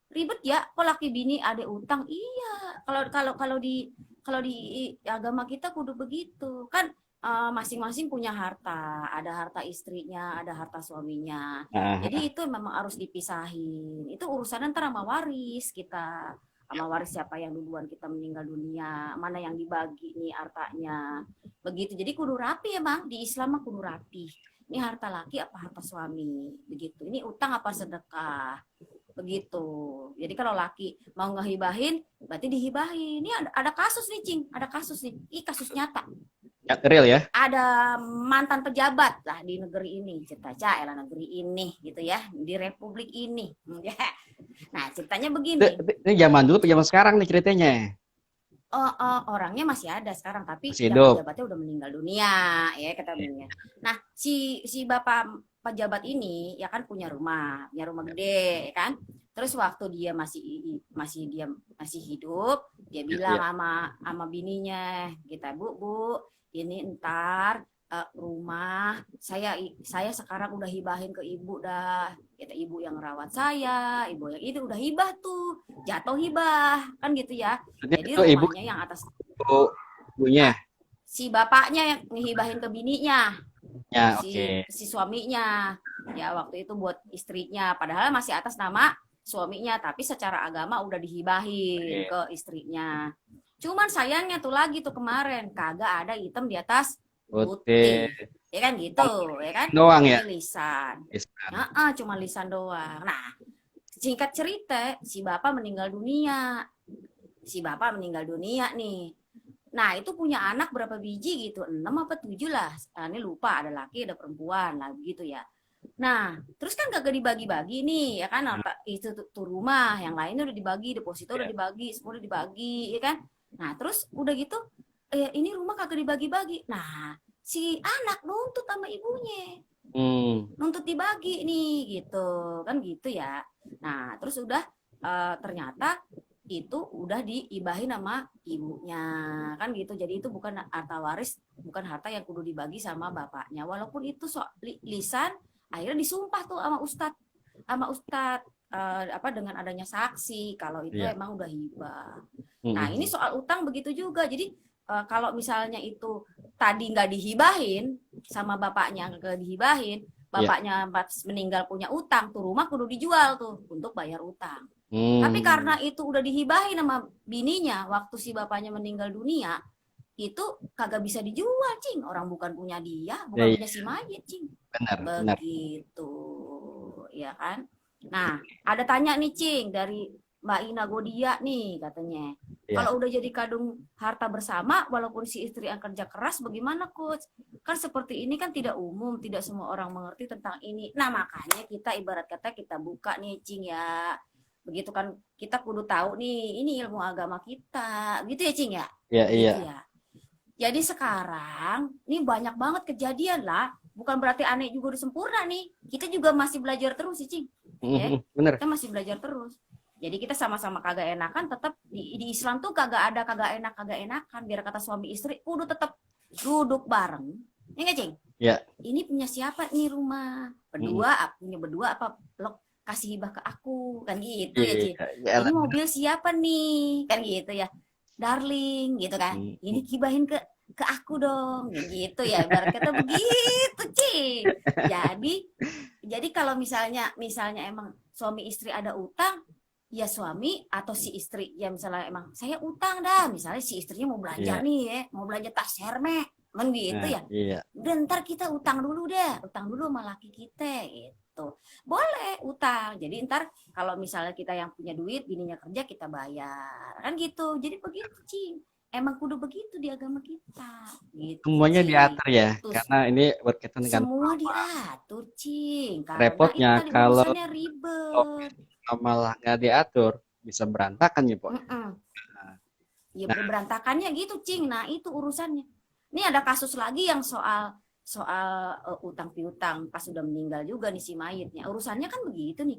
ribet ya kok laki bini ada utang. Iya, kalau di agama kita kudu begitu kan. Masing-masing punya harta, ada harta istrinya, ada harta suaminya. Ah, ah. Jadi itu memang harus dipisahin. Itu urusan antara sama waris kita, sama waris siapa yang duluan kita meninggal dunia, mana yang dibagi nih hartanya. Begitu. Jadi kudu rapi emang di Islam mah kudu rapi. ini harta laki apa harta suami, begitu. Ini utang apa sedekah, begitu. Jadi kalau laki mau ngehibahin, berarti dihibahin. Ini ada kasus nih, Cing, ada kasus nih. Ih, kasus nyata. Ya, real ya. Ada mantan pejabat lah di negeri ini, cerita Caela negeri ini gitu ya, di republik ini. Nah, ceritanya begini. Ini zaman dulu, zaman sekarang nih ceritanya. Orangnya masih ada sekarang, tapi Masih yang hidup. pejabatnya udah meninggal dunia, ya kata bininya. Nah, si bapak pejabat ini ya kan punya rumah gede, ya kan. Terus waktu dia masih hidup, dia bilang Iya. sama bininya, kita bu, ini ntar rumah saya sekarang udah hibahin ke ibu dah. Kita ibu yang rawat saya, ibu yang itu udah hibah tuh, jatuh hibah kan gitu ya. Jadi Itu ibu rumahnya yang atas punya. si bapaknya yang ngehibahin ke bininya, Ya, si oke. si suaminya. Ya waktu itu buat istrinya, padahal masih atas nama suaminya, tapi secara agama udah dihibahin Oke. ke istrinya. Cuman sayangnya tuh lagi tuh kemarin kagak ada hitam di atas Oke. putih. Ya kan gitu, ya kan? Doang ya. Ini lisan. Islam. Cuma lisan doang. Nah, singkat cerita, si bapak meninggal dunia. Si bapak meninggal dunia nih. Nah, itu punya anak berapa biji gitu? 6 apa 7 lah. Ini lupa, ada laki, ada perempuan lah gitu ya. Nah, terus kan kagak dibagi-bagi nih, ya kan? Itu tuh rumah, yang lainnya udah dibagi, deposito udah Ya. dibagi, semua udah dibagi, ya kan? Nah, terus udah gitu, ini rumah kagak dibagi-bagi. Nah, si anak nuntut sama ibunya, nuntut dibagi nih, gitu kan gitu ya. Nah, terus udah ternyata itu udah diibahin sama ibunya kan gitu, jadi itu bukan harta waris, bukan harta yang kudu dibagi sama bapaknya, walaupun itu lisan akhirnya disumpah tuh sama ustad apa dengan adanya saksi kalau itu Iya. emang udah hibah. Nah ini Mm-mm. soal utang begitu juga, jadi kalau misalnya itu tadi nggak dihibahin sama bapaknya, nggak dihibahin, Iya. bapaknya pas meninggal punya utang, tuh rumah kudu dijual tuh untuk bayar utang. Tapi Hmm. karena itu udah dihibahin sama bininya waktu si bapaknya meninggal dunia, itu kagak bisa dijual, Cing. Orang bukan punya dia, Ya, bukan iya. punya si mayit, Cing. Benar, benar. Begitu. Ya kan? Nah, ada tanya nih, Cing, dari Mbak Ina Godia nih katanya. Iya. Kalau udah jadi kadung harta bersama, walaupun si istri yang kerja keras, bagaimana, Coach? Kan seperti ini kan tidak umum, tidak semua orang mengerti tentang ini. Nah, makanya kita ibarat kata kita buka nih, Cing ya. Begitu kan kita kudu tahu nih, ini ilmu agama kita. Gitu ya, Cing ya? Iya, iya. Begitu ya. Jadi sekarang ini banyak banget kejadian lah. Bukan berarti aneh juga udah sempurna nih. Kita juga masih belajar terus sih, Cing. Ya, Benar. kita masih belajar terus. Jadi kita sama-sama kagak enakan, tetap di Islam tuh kagak ada kagak enakan. Biar kata suami istri, kudu tetap duduk bareng. Ya nggak, Cing? Iya. Ini punya siapa nih rumah? Punya berdua apa lo kasih hibah ke aku? Kan gitu ya, Cing. Iya. Iya. Ini mobil siapa nih? Kan gitu ya. Darling, gitu kan. Ini hibahin ke aku dong, gitu ya. Ibarat kata begitu, Cing. Jadi kalau misalnya emang suami istri ada utang, ya suami atau si istri ya misalnya emang saya utang dah, misalnya si istrinya mau belanja Iya. nih ya, mau belanja tas Hermes, kan gitu Nah, ya. iya. Dan ntar kita utang dulu sama laki kita gitu. Boleh utang. Jadi ntar kalau misalnya kita yang punya duit, bininya kerja kita bayar, kan gitu. Jadi begitu, Cing. Emang kudu begitu di agama kita, gitu, Semuanya Cing. diatur ya, Tuh karena ini berkaitan dengan semua diatur, Cing. Karena itu repotnya tadi kalau urusannya ribet. malah nggak diatur bisa berantakan ya, Pak. Mm-mm. Ya Nah, berantakannya gitu, Cing. Nah, itu urusannya. Ini ada kasus lagi yang soal soal utang piutang pas sudah meninggal juga nih si mayitnya. Urusannya kan begitu nih.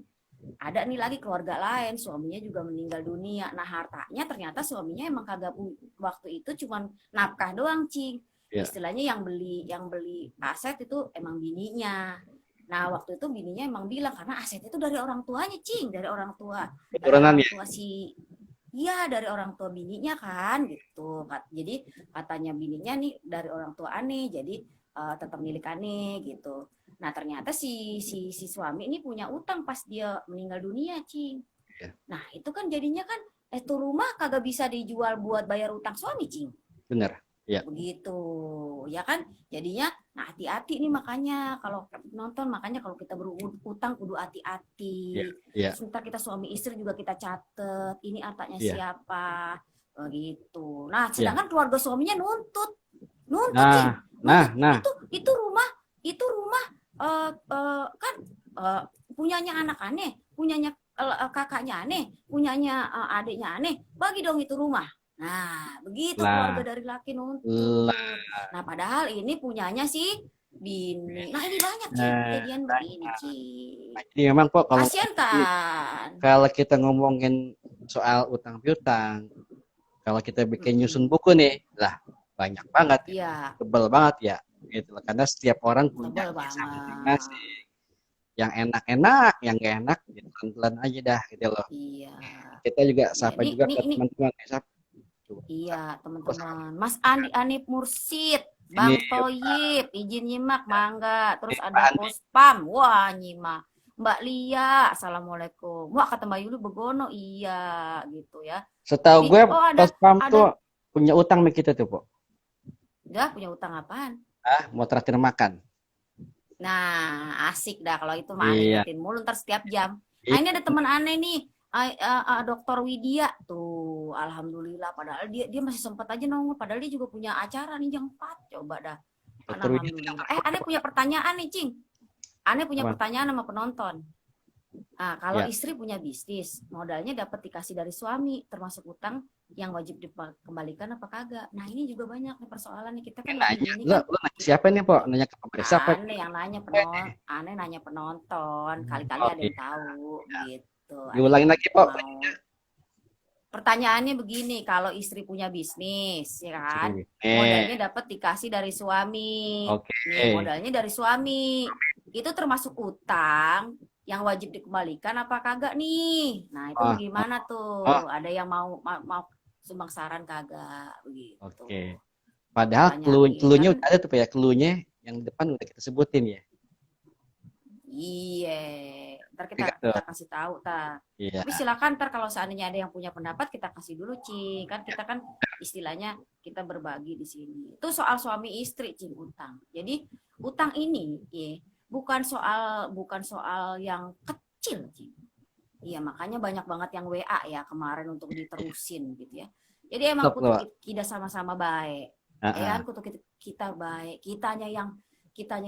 Ada nih lagi keluarga lain, suaminya juga meninggal dunia. Nah, hartanya ternyata suaminya emang kagak waktu itu cuman nafkah doang, Cing. ya, Istilahnya yang beli aset itu emang bininya. Nah, waktu itu bininya emang bilang karena aset itu dari orang tuanya, Cing, dari orang tua. Dari keturunan orang ya. tua si Iya dari orang tua bininya kan gitu. Jadi katanya bininya nih dari orang tua aneh, jadi tetap milik aneh gitu. Nah ternyata si suami ini punya utang pas dia meninggal dunia, Cing. Ya, Nah itu kan jadinya kan tuh rumah kagak bisa dijual buat bayar utang suami, Cing. benar. Ya, Begitu, ya kan? Jadinya Nah, hati-hati nih makanya kalau nonton, makanya kalau kita berutang kudu hati-hati. Iya, iya, Terus ntar kita suami istri juga kita catet, ini hartanya iya, siapa, begitu. Nah, iya. sedangkan keluarga suaminya nuntut, nuntut Nah, cing, nah, nuntut nah, itu rumah kan eh, punyanya anak aneh, punyanya kakaknya aneh, punyanya adiknya aneh, bagi dong itu rumah. Nah, begitu keluarga lah, dari laki lah. nuntut. Nah, padahal ini punyanya si bini. Nah, ini banyak, Cing, Nah, kejadian begini, Cing. jadi memang kok kalau Kasian kan? kalau kita ngomongin soal utang piutang, kalau kita bikin nyusun Mm-mm. buku nih, lah banyak banget, Iya, tebel banget ya, gitu. Karena setiap orang punya tebel kisah banget. masing-masing. Yang enak-enak, yang gak enak, gitu. Pelan-pelan aja dah, gitu loh. Iya. Kita juga Iya, sapa ini juga ini ke ini teman-teman. Sapa. iya, Sapa. teman-teman. Mas Andi Anip Mursid, Ini, Bang Toyib, izin nyimak, mangga. ini Terus Pak ada Andi. Pospam, wah nyimak. Mbak Lia, assalamualaikum. Wah kata Mbak Yuli begono, iya gitu ya. Setahu Jadi, gue, oh pas pam ada, tuh punya utang sama kita tuh, Pok. udah punya utang apaan? Ah, mau traktir makan. Nah, asik dah kalau itu mah aneh Iya. ingetin mulu ntar setiap jam. Ah, Iya. ini ada teman aneh nih, Dokter Widya tuh, alhamdulillah. Padahal dia masih sempat aja nongol. Padahal dia juga punya acara nih jam 4. Coba dah. Kan Dokter Widya itu alhamdulillah. Aneh punya pertanyaan nih, Cing. Aneh punya apa? pertanyaan sama penonton. Nah, kalau Ya. istri punya bisnis, modalnya dapat dikasih dari suami, termasuk utang yang wajib dikembalikan apa kagak. Nah, ini juga banyak nih persoalan nih. Kita kan lagi Nanya, gini lu, kan. lu nanya siapa nih, Pok? Nanya ke pemirsa apa? Aneh yang nanya aneh nanya penonton, kali-kali Oh, ada yang iya. tahu gitu. Aneh Diulangin lagi, Pok. mau pertanyaannya begini, kalau istri punya bisnis, ya kan? Modalnya dapat dikasih dari suami. Oke. Nih, modalnya dari suami. Itu termasuk utang yang wajib dikembalikan apa kagak nih? Nah, itu Oh, oh, bagaimana oh, tuh? Ada yang mau sumbang saran kagak begitu. oke. Padahal Ditanyain clue-nya kan. udah ada tuh, Pak ya. Clue-nya yang depan udah kita sebutin ya. Iya, ntar kita Tiga tuh. kita kasih tahu ta. Iya. Tapi silakan ntar kalau seandainya ada yang punya pendapat kita kasih dulu, Cing. Kan kita kan istilahnya kita berbagi di sini. Itu soal suami istri, Cing, utang. Jadi utang ini ya bukan soal yang kecil, Cing. Iya, makanya banyak banget yang WA ya kemarin untuk diterusin gitu ya. Jadi emang Stop kutu loh. kita sama-sama baik. Ya kan Heeh. kutu kita baik. Kitanya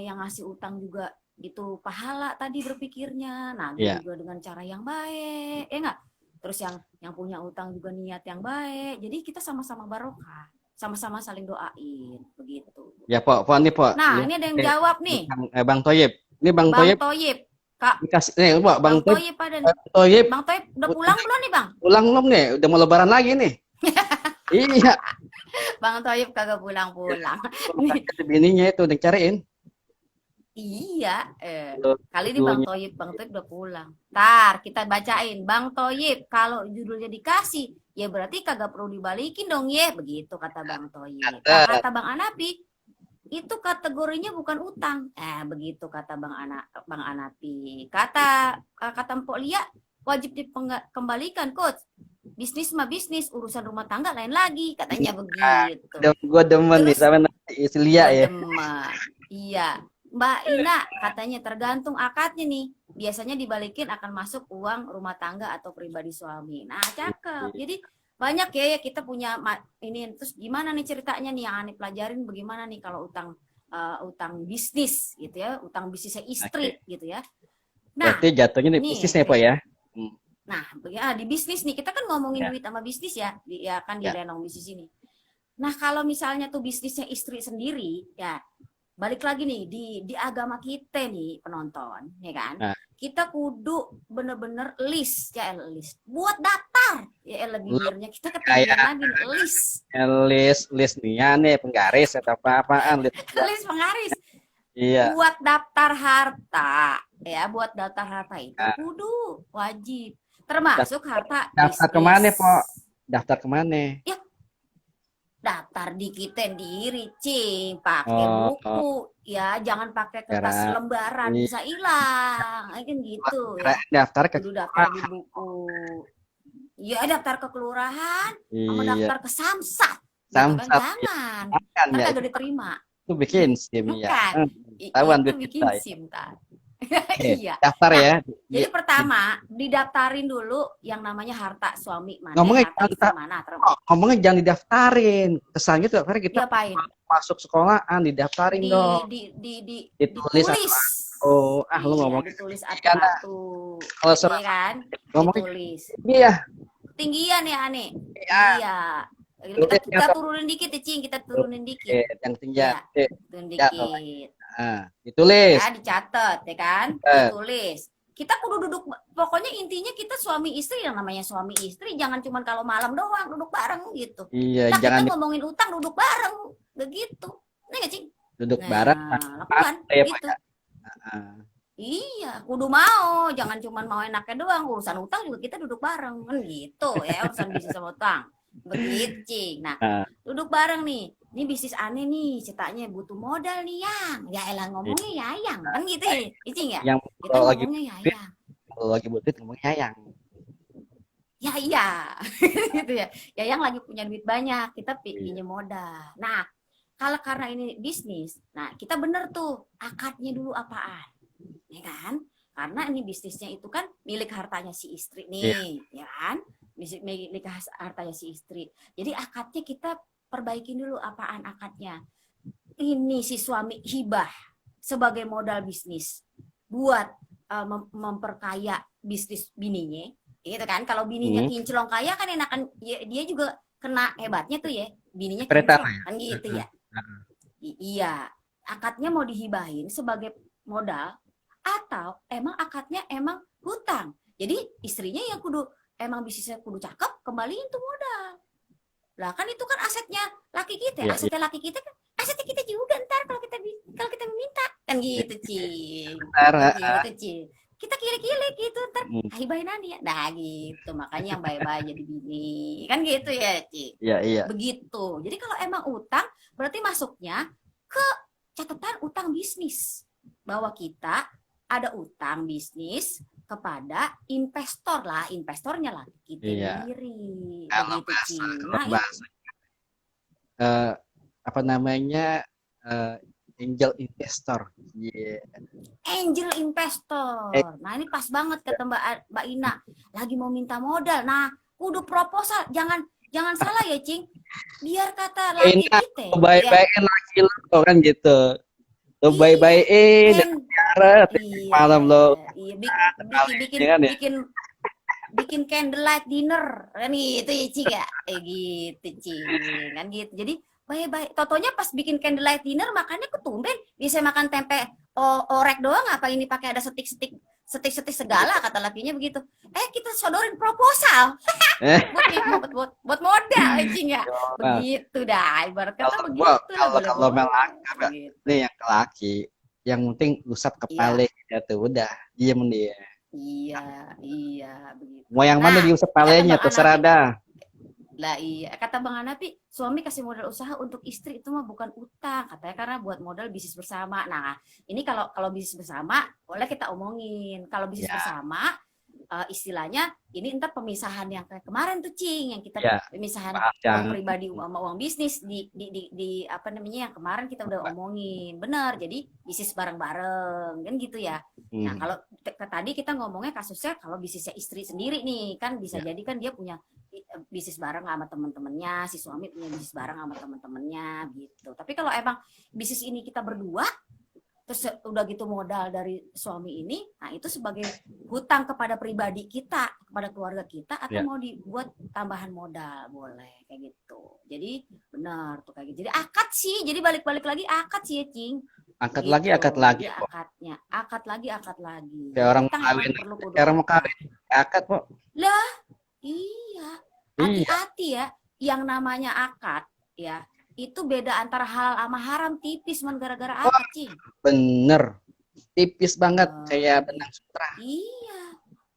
yang ngasih utang juga itu pahala tadi berpikirnya, nagih Iya. juga dengan cara yang baik, ya enggak? Terus yang punya utang juga niat yang baik, jadi kita sama-sama barokah, sama-sama saling doain, begitu. Ya, Pok. Pok nih, Pok. Nah, Lu ini ada yang jawab nih, Bang Toyib. Ini Bang Bang Toyib Toyib, Kak, dikasih nih, Pok. Bang Bang Toyib, Toyib ada nih, Bang Toyib Bang Toyib udah pulang belum nih Bang? pulang belum nih? Udah mau lebaran lagi nih. Iya. Bang Toyib kagak pulang-pulang. Nih, Bininya itu udah cariin. iya, Lu- kali ini Dulunya. Bang Toyib udah pulang. Ntar kita bacain, Bang Toyib, kalau judulnya dikasih, ya berarti kagak perlu dibalikin dong ya, begitu kata Bang Toyib. Nah, kata Bang Anapi, itu kategorinya bukan utang. Begitu kata Bang Anapi. Kata Mpok Lia, wajib dikembalikan, Coach. Bisnis mah bisnis, urusan rumah tangga lain lagi, katanya begitu. Gue demen nih Terus sama si Lia ya. demen. Iya. Mbak Ina katanya tergantung akadnya nih. Biasanya dibalikin akan masuk uang rumah tangga atau pribadi suami. Nah, cakep. Jadi banyak ya kita punya ini. Terus gimana nih ceritanya nih yang Ani pelajarin bagaimana nih kalau utang bisnis gitu ya, utang bisnisnya istri gitu ya. Nah, Berarti jatuhnya di nih bisnis nih, Pak ya. nah, di bisnis nih kita kan ngomongin Ya. duit sama bisnis ya, ya kan di Ya. Renong bisnis ini. Nah, kalau misalnya tuh bisnisnya istri sendiri, ya balik lagi nih di agama kita nih penonton, ya kan? Nah. Kita kudu bener-bener list buat daftar, ya lebih biarnya kita ketinggalan lagi List nih ya nih penggaris atau apa-apaan list penggaris. Iya. Buat daftar harta, ya buat daftar harta itu kudu wajib, termasuk harta Daftar bisnis. kemana, Pok? Daftar kemana? Ya, daftar di kita sendiri, Cing. Pakai buku, ya jangan pakai kertas lembaran, bisa hilang, kan gitu ya. Daftar ke daftar di buku. Ya daftar ke kelurahan, sama daftar ke Samsat. Gitu kan, jangan. Kan kagak diterima. Itu bikin SIM ya. Bukan. Tahuan Itu duit bikin kita ya. SIM Tan. Oke, Iya. daftar Nah, ya. jadi pertama didaftarin dulu yang namanya harta suami mana, Ngomongnya harta istri jangan, mana. ngomongnya jangan didaftarin. Kesannya tuh akhirnya kita Diapain? masuk sekolahan didaftarin Di dong. di di di Ditulis ditulis. apa? Oh, lu Iya, ngomongnya ditulis karena atu-atu. kalau Iya surat kan? ngomongnya Ditulis. iya, Tinggian ya, Ane. iya. Iya. Kita Tulisnya kita tuh. turunin dikit ya, Cing. Kita Oke, turunin dikit. yang tinggi. Ya, Oke, turun ya, dikit. ditulis. Ya, dicatat, ya kan? Eh, Ditulis. Kita kudu duduk, pokoknya intinya kita suami istri, yang namanya suami istri jangan cuma kalau malam doang duduk bareng gitu. iya, Nah, jangan kita ngomongin utang duduk bareng, begitu. Ini nggak, Cing? duduk bareng. Nah, lakukan Ya, Pak, gitu. ya. Ah, Iya, kudu mau, jangan cuma mau enaknya doang. Urusan utang juga kita duduk bareng, kan gitu ya, urusan bisnis sama utang. Begitu, Cing. Nah, ah, duduk bareng nih. Ini bisnis aneh nih, cetaknya butuh modal nih, Yang. Ya elah ngomongnya ya, Yang. Kan gitu ya, Cing ya? yang Kita kalau lagi ngomongnya ya, Yang. kalau lagi butuh ngomongnya yang. Ya iya, gitu ya. Ya yang lagi punya duit banyak, kita pinjam modal. Nah, kalau karena ini bisnis, nah kita bener tuh akadnya dulu apaan, ya kan? Karena ini bisnisnya itu kan milik hartanya si istri nih, ya kan? Milik hartanya si istri. Jadi akadnya kita perbaikin dulu apaan akadnya. Ini si suami hibah sebagai modal bisnis buat memperkaya bisnis bininya, gitu kan? Kalau bininya kinclong kaya kan enakan dia juga kena hebatnya tuh ya, bininya kinclong kan gitu ya. Iya, akadnya mau dihibahin sebagai modal atau emang akadnya emang hutang. Jadi istrinya yang kudu emang bisnisnya kudu cakep, kembaliin tuh modal. Lah kan itu kan asetnya laki kita, asetnya laki kita kan asetnya kita juga ntar kalau kita minta kan gitu, Cing. Gitu, Cing. Kita kilik-kilik gitu ntar hibahin ya. Nah gitu, makanya yang baik-baik jadi bini. Kan gitu ya, Cing. Iya. Begitu. Jadi kalau emang utang berarti masuknya ke catatan utang bisnis. Bahwa kita ada utang bisnis kepada investor lah, investornya lah kita sendiri. Kalau bahasa apa namanya angel investor. Angel investor. Nah ini pas banget kata Mbak Ina, lagi mau minta modal. Nah kudu proposal, jangan salah ya, Cing. Biar kata laki kita. Baik-baikin laki lo kan gitu. Lo baik-baikin cara malam lo. Iya, bikin candlelight dinner kan gitu ya, Cing ya. Gitu, Cing. Kan gitu. Jadi baik-baik. Totonya pas bikin candlelight dinner makannya ketumben. Bisa makan tempe orek doang, apa ini pakai ada setik segala, kata lakinya begitu. Kita sodorin proposal. buat modal, Cing ya. Begitu dah, ibarat kata begitu. Kalau melangkah nih yang laki, yang penting usap kepala ya tuh udah diem dia. Iya begitu. Mau yang mana diusap kepalanya terserah dah. Lah iya, kata Bang Hanapi, suami kasih modal usaha untuk istri itu mah bukan utang, katanya karena buat modal bisnis bersama. Nah, ini kalau bisnis bersama boleh kita omongin. Kalau bisnis bersama istilahnya ini entar pemisahan yang kayak kemarin tuh, Cing, yang kita pemisahan uang pribadi sama uang bisnis di apa namanya yang kemarin kita udah omongin. Bener, jadi bisnis bareng-bareng kan gitu ya. Nah, kalau tadi kita ngomongnya kasusnya kalau bisnisnya istri sendiri nih, kan bisa jadi kan dia punya bisnis bareng sama teman-temannya, si suami punya bisnis bareng sama teman-temannya gitu. Tapi kalau emang bisnis ini kita berdua, terus udah gitu modal dari suami ini, nah itu sebagai hutang kepada pribadi kita, kepada keluarga kita, atau mau dibuat tambahan modal, boleh kayak gitu. Jadi benar tuh kayak gitu. Jadi akad sih, jadi balik-balik lagi akad sih ya, Cing. Akad gitu. lagi. Akadnya, akad lagi. Kayak orang mau kawin, akad kok. Lah, iya. Hati-hati ya, yang namanya akad ya. Itu beda antara halal sama haram tipis man gara-gara apa, Cing? Bener. Tipis banget kayak benang sutra. Iya.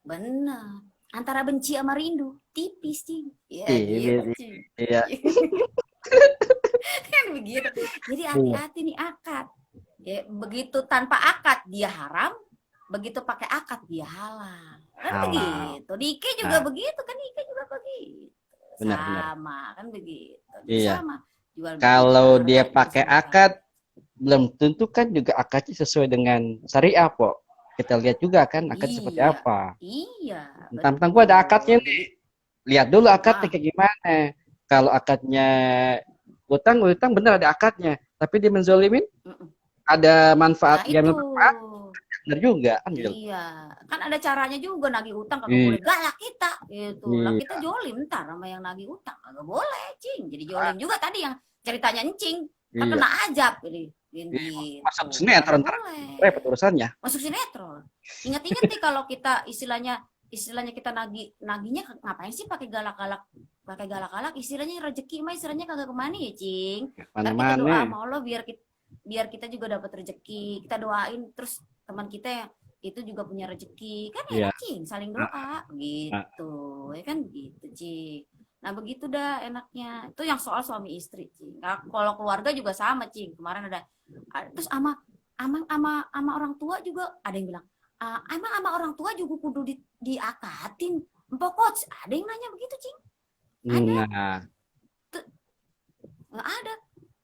Bener. Antara benci sama rindu tipis, Cing. Iya, gitu, Iya. Kan begitu. Jadi hati-hati nih akad. Ya, begitu tanpa akad dia haram, begitu pakai akad dia halal. Kan begitu. Dike juga begitu kan, Dike juga begitu. Sama kan begitu. Sama. Kalau dia pakai akad belum tentu kan juga akadnya sesuai dengan syariah, Po. Kita lihat juga kan akad seperti Iya, apa. iya, Tentang gua ada akadnya betul. nih. Jadi, Lihat dulu akadnya ah, kayak gimana. Kalau akadnya utang bener ada akadnya. Tapi dia menzolimin, mm-mm. ada manfaat, Nah dia itu, manfaat, bener juga kan gitu. iya, kan ada caranya juga nagih utang kagak boleh Iya, galak kita, gitu. Lah kita iya. jolim ntar sama yang nagih utang kagak boleh, cing. Jadi jolim juga tadi yang ceritanya encing, Iya. terkena ajab, jadi Iya. gitu, Masuk sinetron kagak ntar boleh. repot urusannya. Masuk sinetron. Ingat-ingat nih kalau kita istilahnya kita nagihnya ngapain sih pakai galak-galak istilahnya rezeki mah istilahnya kagak kemana ya cing. Ntar kita doa Mana-mana. sama Allah biar kita juga dapat rezeki, kita doain terus teman kita yang itu juga punya rezeki kan Iya. enak cing, saling Nah, doa nah, gitu ya kan gitu cing. Nah begitu dah enaknya itu yang soal suami istri cing. Nah, kalau keluarga juga sama cing, kemarin terus ama orang tua juga ada yang bilang, emang ama orang tua juga kudu diakatin empok coach, ada yang nanya begitu cing, ada, nah, tuh nggak ada.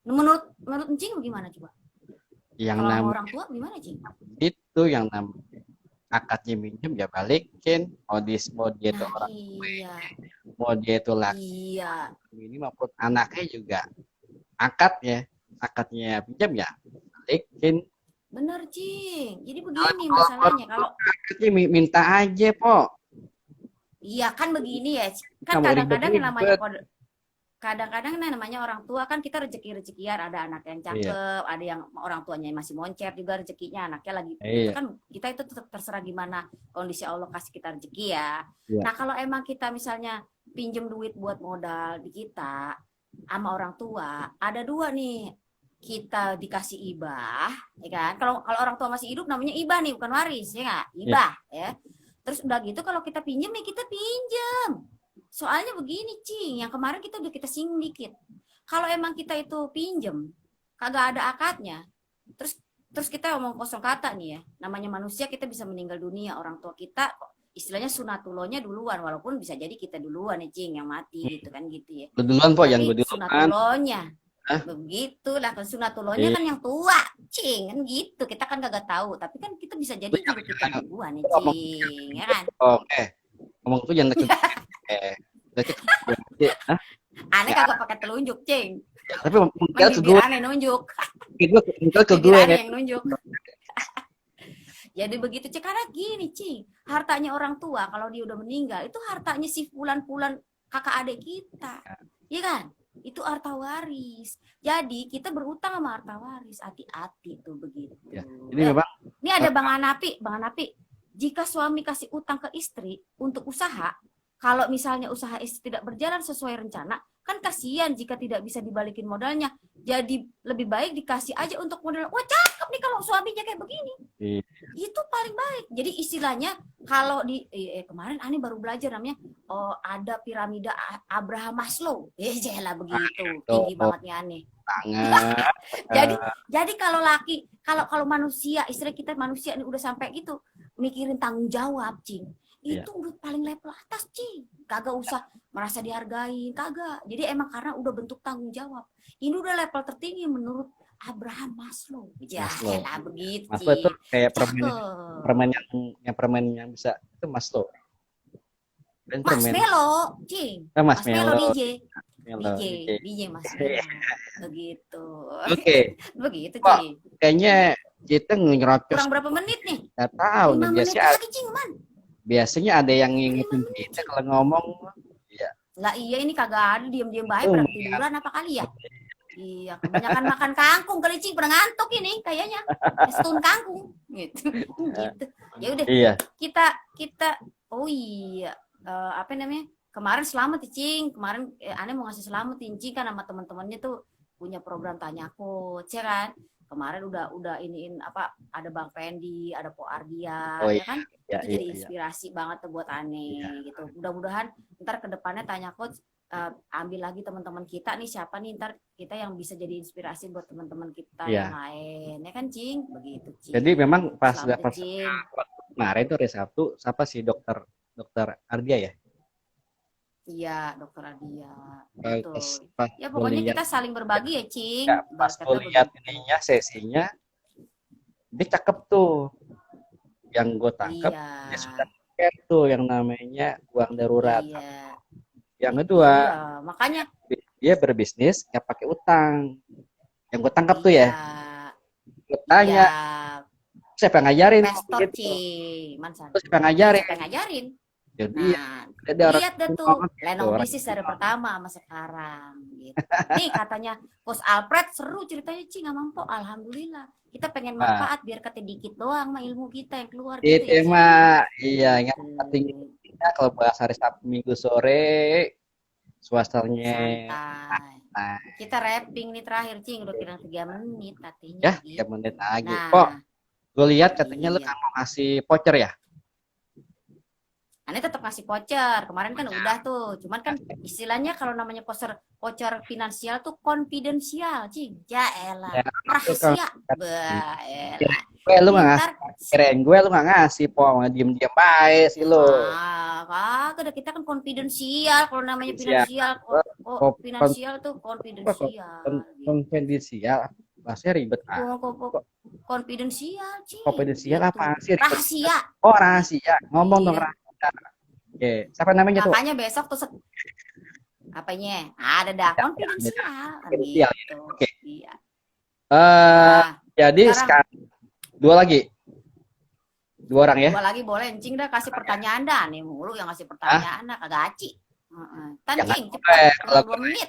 Menurut menurut cing gimana coba, yang kalau sama orang namanya tua gimana cing? itu yang namanya akadnya minjem ya balikin. Mau dia tuh Nah orang, iya, mau dia tuh laki iya ini maupun anaknya juga akadnya pinjam ya balikin. bener cing, jadi Kalau begini orang masalahnya kalau akadnya minta aja, Po. iya kan begini ya, kan Nggak mau kadang-kadang yang namanya ribet-ribet. kadang-kadang namanya orang tua kan kita rezeki-rezekian, ada anak yang Iya, cakep, ada yang orang tuanya masih moncer juga rezekinya, anaknya lagi itu iya, kan kita itu terserah gimana kondisi Allah kasih kita rezeki ya. iya. Nah kalau emang kita misalnya pinjem duit buat modal di kita sama orang tua, ada dua nih, kita dikasih ibah, ya kan? Kalau kalau orang tua masih hidup namanya ibah nih, bukan waris, ya nggak? Iya. Ibah, ya. Terus udah gitu kalau kita pinjem nih kita pinjem. Soalnya begini, Cing, yang kemarin kita udah kita singgung dikit. Kalau emang kita itu pinjem, kagak ada akadnya, terus terus kita ngomong kosong kata nih ya, namanya manusia kita bisa meninggal dunia, orang tua kita istilahnya sunatullahnya duluan, walaupun bisa jadi kita duluan ya, Cing, yang mati gitu kan gitu ya. Lu duluan, Po, yang gue Tapi duluan. sunatullahnya Hah? begitulah kan sunatullahnya Iya. kan yang tua, Cing, kan gitu. Kita kan kagak tahu, tapi kan kita bisa jadi Lu juga kita jangan duluan ya, ngomong Cing, ya kan? ngomong tuh jangan ke deket gue. Hah? Aneh Ya, kagak pakai telunjuk, Cing. tapi Main mungkin ke bibir gue, aneh nunjuk. mungkin ke Bibir gue aneh kan. yang nunjuk. Jadi begitu cek karena gini cing, hartanya orang tua kalau dia udah meninggal itu hartanya si pulan-pulan kakak adik kita, iya kan? Itu harta waris. Jadi kita berutang sama harta waris, hati-hati tuh begitu. Ya. Ini memang Ini ada Bang Anapi. Jika suami kasih utang ke istri untuk usaha, kalau misalnya usaha istri tidak berjalan sesuai rencana, kan kasihan jika tidak bisa dibalikin modalnya. Jadi lebih baik dikasih aja untuk modal. Wah cakep nih kalau suaminya kayak begini. iya, Itu paling baik. Jadi istilahnya kalau di kemarin Ani baru belajar namanya ada piramida Abraham Maslow. Jelah begitu. tuh Tinggi banget nih Ani. sangat Jadi jadi kalau laki kalau kalau manusia istri kita manusia ini udah sampai gitu mikirin tanggung jawab, Cing. iya. Itu udah paling level atas, Cing. Kagak usah merasa dihargain, kagak. Jadi emang karena udah bentuk tanggung jawab. Ini udah level tertinggi menurut Abraham Maslow. Ya, Maslow. lah begitu, Maslow itu Cing. kayak Cakep. permen yang bisa itu Maslow. Dan Mas permen Melo, Cing. Mas Mas Melo Melo, DJ, DJ. DJ Mas Melo. Begitu. Oke, Begitu, Pak, Cing. kayaknya kita nyerocos Kurang berapa menit nih? nggak tahu nih 5 menit lagi, Cing, man. biasanya ada yang 5 ngingetin menit, kita Cing. kalau ngomong ya Lah iya ini kagak ada diem-diem baik itu pada tiduran apa kali ya? Iya, kebanyakan makan kangkung kali Cing, pada ngantuk ini kayaknya. Stun kangkung gitu. Gitu. Ya udah, iya kita oh iya, apa namanya? Kemarin selamat ya, Cing. Kemarin Ane mau ngasih selamat Cing kan sama teman-temannya tuh punya program tanya coach ya kan. Kemarin udah iniin apa ada Bang Pendi, ada Po Ardia oh ya iya kan. iya Itu iya, jadi iya. inspirasi banget tuh buat Ane Iya. gitu. Mudah-mudahan ntar ke depannya tanya coach ambil lagi teman-teman kita nih siapa nih ntar kita yang bisa jadi inspirasi buat teman-teman kita Iya. yang lain ya kan Cing begitu Cing. Jadi memang pas Selamat ya, Cing. kemarin tuh hari Sabtu siapa sih dokter Ardia ya? Iya, dokter Adia. Pas, Betul. pas Ya gue pokoknya lihat, kita saling berbagi ya, Cing. ya, pas Ibarat gue kata lihat begitu. ininya sesinya, dia cakep tuh. Yang gue tangkap, Iya. dia sudah pakai tuh yang namanya uang darurat. Iya. Yang Iya, kedua, makanya dia berbisnis nggak pakai utang. Yang gue tangkap tuh iya. ya, gue Iya, tanya, siapa yang ngajarin investor, gitu? Cing. Mansan. Terus siapa yang Iya, ngajarin? siapa yang ngajarin? Jadi ya, Nah, ada orang lihat deh tuh tua, gitu, Lenong orang bisnis dari tua. pertama sama sekarang gitu. Nih katanya Coach Alfred seru ceritanya Cing sama Mpok. Alhamdulillah. Kita pengen Nah, manfaat biar kata dikit doang mah ilmu kita yang keluar gitu itu ya, Cing. emang iya yang penting Gitu. kalau bahas hari Sabtu Minggu sore suasananya Santai. nah, Kita rapping nih terakhir, Cing. Udah kurang 3 menit ya artinya 3 menit gitu. lagi. Kok Nah, gue lihat katanya lu iya. kan mau ngasih voucher ya? Aneh tetap ngasih voucher. Kemarin kan udah tuh. Cuman kan istilahnya kalau namanya voucher voucher finansial tuh konfidensial, Cing. Ya elah. Ya, itu kan Rahasia. Bah, elah. lu Ini nggak ngasih, ntar kirain gue lu nggak ngasih, po diem-diem baik sih lu. kagak kita kan konfidensial. Kalau namanya Siap. finansial, kok Kok finansial tuh konfidensial. Gitu. konfidensial, bahasanya ribet ah. Kok Konfidensial, Cing. konfidensial Gitu. apa sih ribet? Rahasia. Oh rahasia, ngomong dong Iya. rahasia. Oke, siapa namanya tuh? Makanya besok tuh apanya? Ada dah Ya, konfidensial kan konfidensial. gitu. Oke. Iya. Eh, Nah, jadi sekarang sekarang dua lagi, dua orang ya. gua lagi boleh encing dah kasih pertanyaan dah nih mulu yang kasih Ah, pertanyaan dah kagak aci. Tan jangan cing cepet boleh kalau tinggal 2 menit.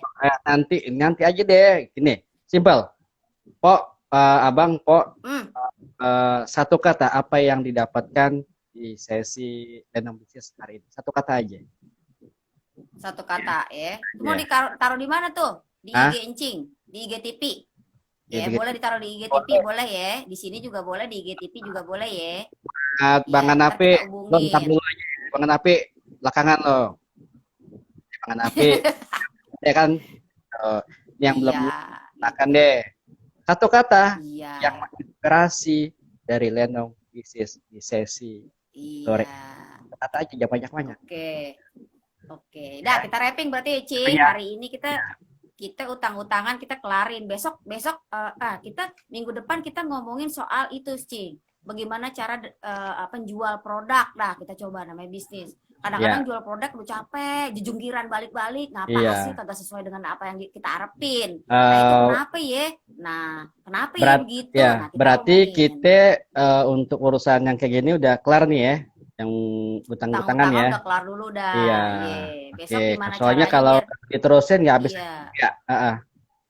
nanti aja deh. Gini, simpel. Pok, abang, pok, Hmm, satu kata apa yang didapatkan di sesi Lenong Bisnis hari ini? Satu kata aja. satu kata ya. Mau Ya. ditaruh di mana tuh? Di Ah, IG encing, di IG TV. ya, Ya, boleh ditaruh di IG TV boleh ya. Di sini juga boleh di IG TV juga boleh ya. Bang Ya, ntar Anapi, kita lo ntar hubungin. dulu aja. Bang Anapi, belakangan lo. Bang Anapi, ya kan? Oh, ini yang belum Iya, makan gitu. deh. Satu kata Iya, yang menginspirasi dari Lenong Bisnis di sesi sore. iya. Kata aja, jangan banyak-banyak. Oke. Oke, dah kita rapping berarti ya, Cing. Ya, Hari ini kita utang-utangan kita kelarin. Besok besok kita minggu depan kita ngomongin soal itu, Cing. Bagaimana cara penjual produk dah kita coba namanya bisnis. Kadang-kadang ya, jual produk udah capek, jejungkiran balik-balik, ngapa iya. hasil kagak sesuai dengan apa yang kita harapin. Nah, itu kenapa ya? Nah, kenapa ya begitu? Ya, Nah, kita berarti ngomongin. kita untuk urusan yang kayak gini udah kelar nih ya, yang utang-utangan ya. Udah kelar dulu dah. Iya. Besok Oke. gimana Soalnya caranya kalau biar diterusin nggak habis iya. ya.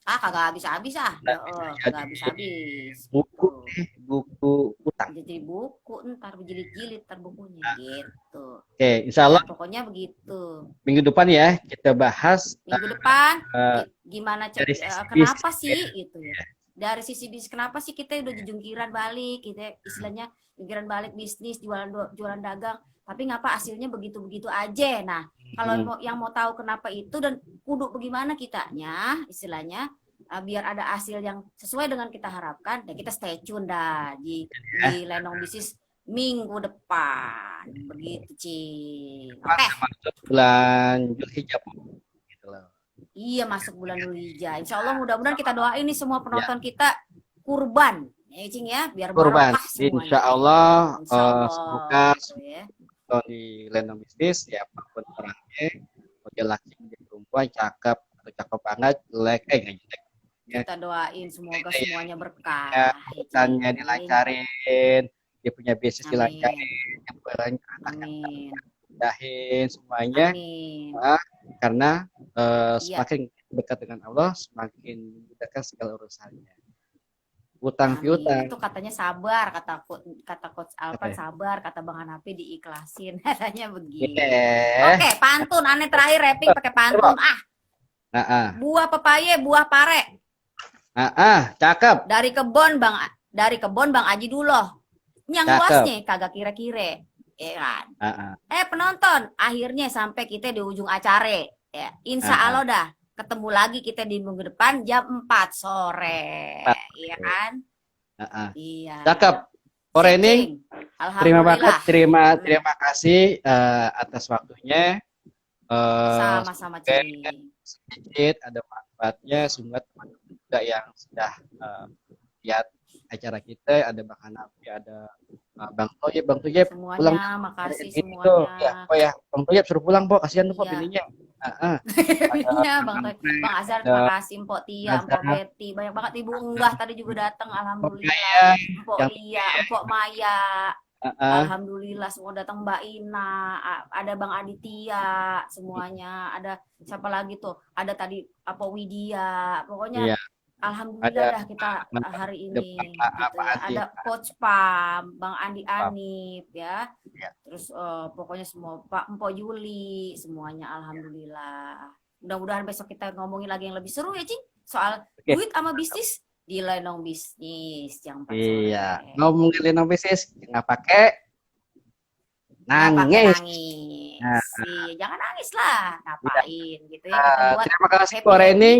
Kagak habis-habis kagak Jadi habis-habis. buku Gitu. buku utang. Jadi buku ntar berjilid-jilid ntar bukunya gitu. Oke, insya Allah Ya, pokoknya begitu. minggu depan ya kita bahas Minggu depan eh, gimana dari sisi kenapa bisnis sih ya. gitu ya. Dari sisi bisnis kenapa sih kita udah jungkiran balik kita istilahnya jungkiran balik bisnis jualan dagang tapi ngapa hasilnya begitu-begitu aja. Nah, kalau yang mau tahu kenapa itu dan kudu bagaimana kitanya istilahnya biar ada hasil yang sesuai dengan kita harapkan dan kita stay tune dah di Lenong Bisnis minggu depan begitu Cing. Oke. Masuk bulan Zulhijjah gitu loh. Iya masuk bulan Dzulhijjah. Insya Allah mudah-mudahan kita doain nih semua penonton kita kurban ya Cing ya biar Kurban. barokah semuanya. Insya Allah, Insya Allah semoga gitu ya. di Lenong Bisnis ya apapun orangnya, mau dia laki dia perempuan, cakep atau cakep banget, jelek, nggak jelek. Kita doain semoga Ya, semuanya berkah. ya, Cing. urusannya dilancarin, dia punya bisnis Amin. dilancarin, yang Amin. mudahin semuanya. Amin. Karena Iya. semakin dekat dengan Allah, semakin mudahkan segala urusannya. Utang Amin. piutang. Itu katanya sabar kata Coach Alfred Oke. sabar kata Bang Hanafi diikhlasin katanya begitu. Yeah. Oke, pantun aneh terakhir rapping pakai pantun. Buah pepaya, buah pare. Cakep. Dari kebon Bang Aji Duloh. Yang Cakep. luasnya kagak kira-kira. Ya kan? Penonton, akhirnya sampai kita di ujung acara. Ya, insya Allah dah ketemu lagi kita di minggu depan jam 4 sore. Iya kan? Iya. Cakep. Korening, Alhamdulillah. terima kasih atas waktunya. Sama-sama, Cing. sedikit ada manfaatnya. Semoga teman-teman juga yang sudah lihat acara kita, ada Bang Hanafi, ada Bang Toyib pulang Semuanya, makasih ini tuh ya, semuanya. ya Bang Toyib suruh pulang po, kasihan tuh po Iya. bininya. Ada Iya, Bang Amre, Bang Azhar, ada terima kasih. Mpok Tia, Mpok Azhar, Betty, banyak banget Ibu Enggah tadi juga datang, Mbak alhamdulillah. Maya, Mpok yang Lia, Mpok Maya, uh, alhamdulillah semua datang. Mbak Ina, ada Bang Aditya, semuanya. Ada siapa lagi tuh? Ada tadi apa Widya. Pokoknya iya, alhamdulillah ada dah kita hari ada ini gitu Pak ya. Adi, Ada Coach Pam, Bang Andi Pak. Anip ya. Ya. Terus pokoknya semua Pak Empok Yuli, semuanya alhamdulillah. Mudah-mudahan besok kita ngomongin lagi yang lebih seru ya, Cing. Soal Oke. duit sama bisnis di Lenong Bisnis jam 4 Iya, sore. ngomongin Lino bisnis nggak pakai Nggak pakai nangis. nangis. Nah, Iya, jangan nangis lah. iya. Ngapain gitu ya, kita buat Terima kasih happy Bu happy. Reni.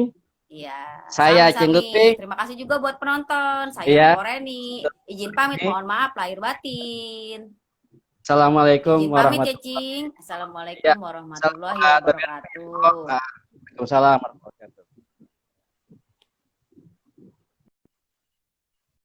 Iya, Saya sami-sami. Cengguti. Terima kasih juga buat penonton. Saya Iya. Koreni. Izin pamit, mohon maaf lahir batin. Assalamualaikum Izin pamit ya, warahmatullahi Cing. Assalamualaikum Ya. warahmatullahi wabarakatuh. wabarakatuh. Waalaikumsalam warahmatullahi wabarakatuh.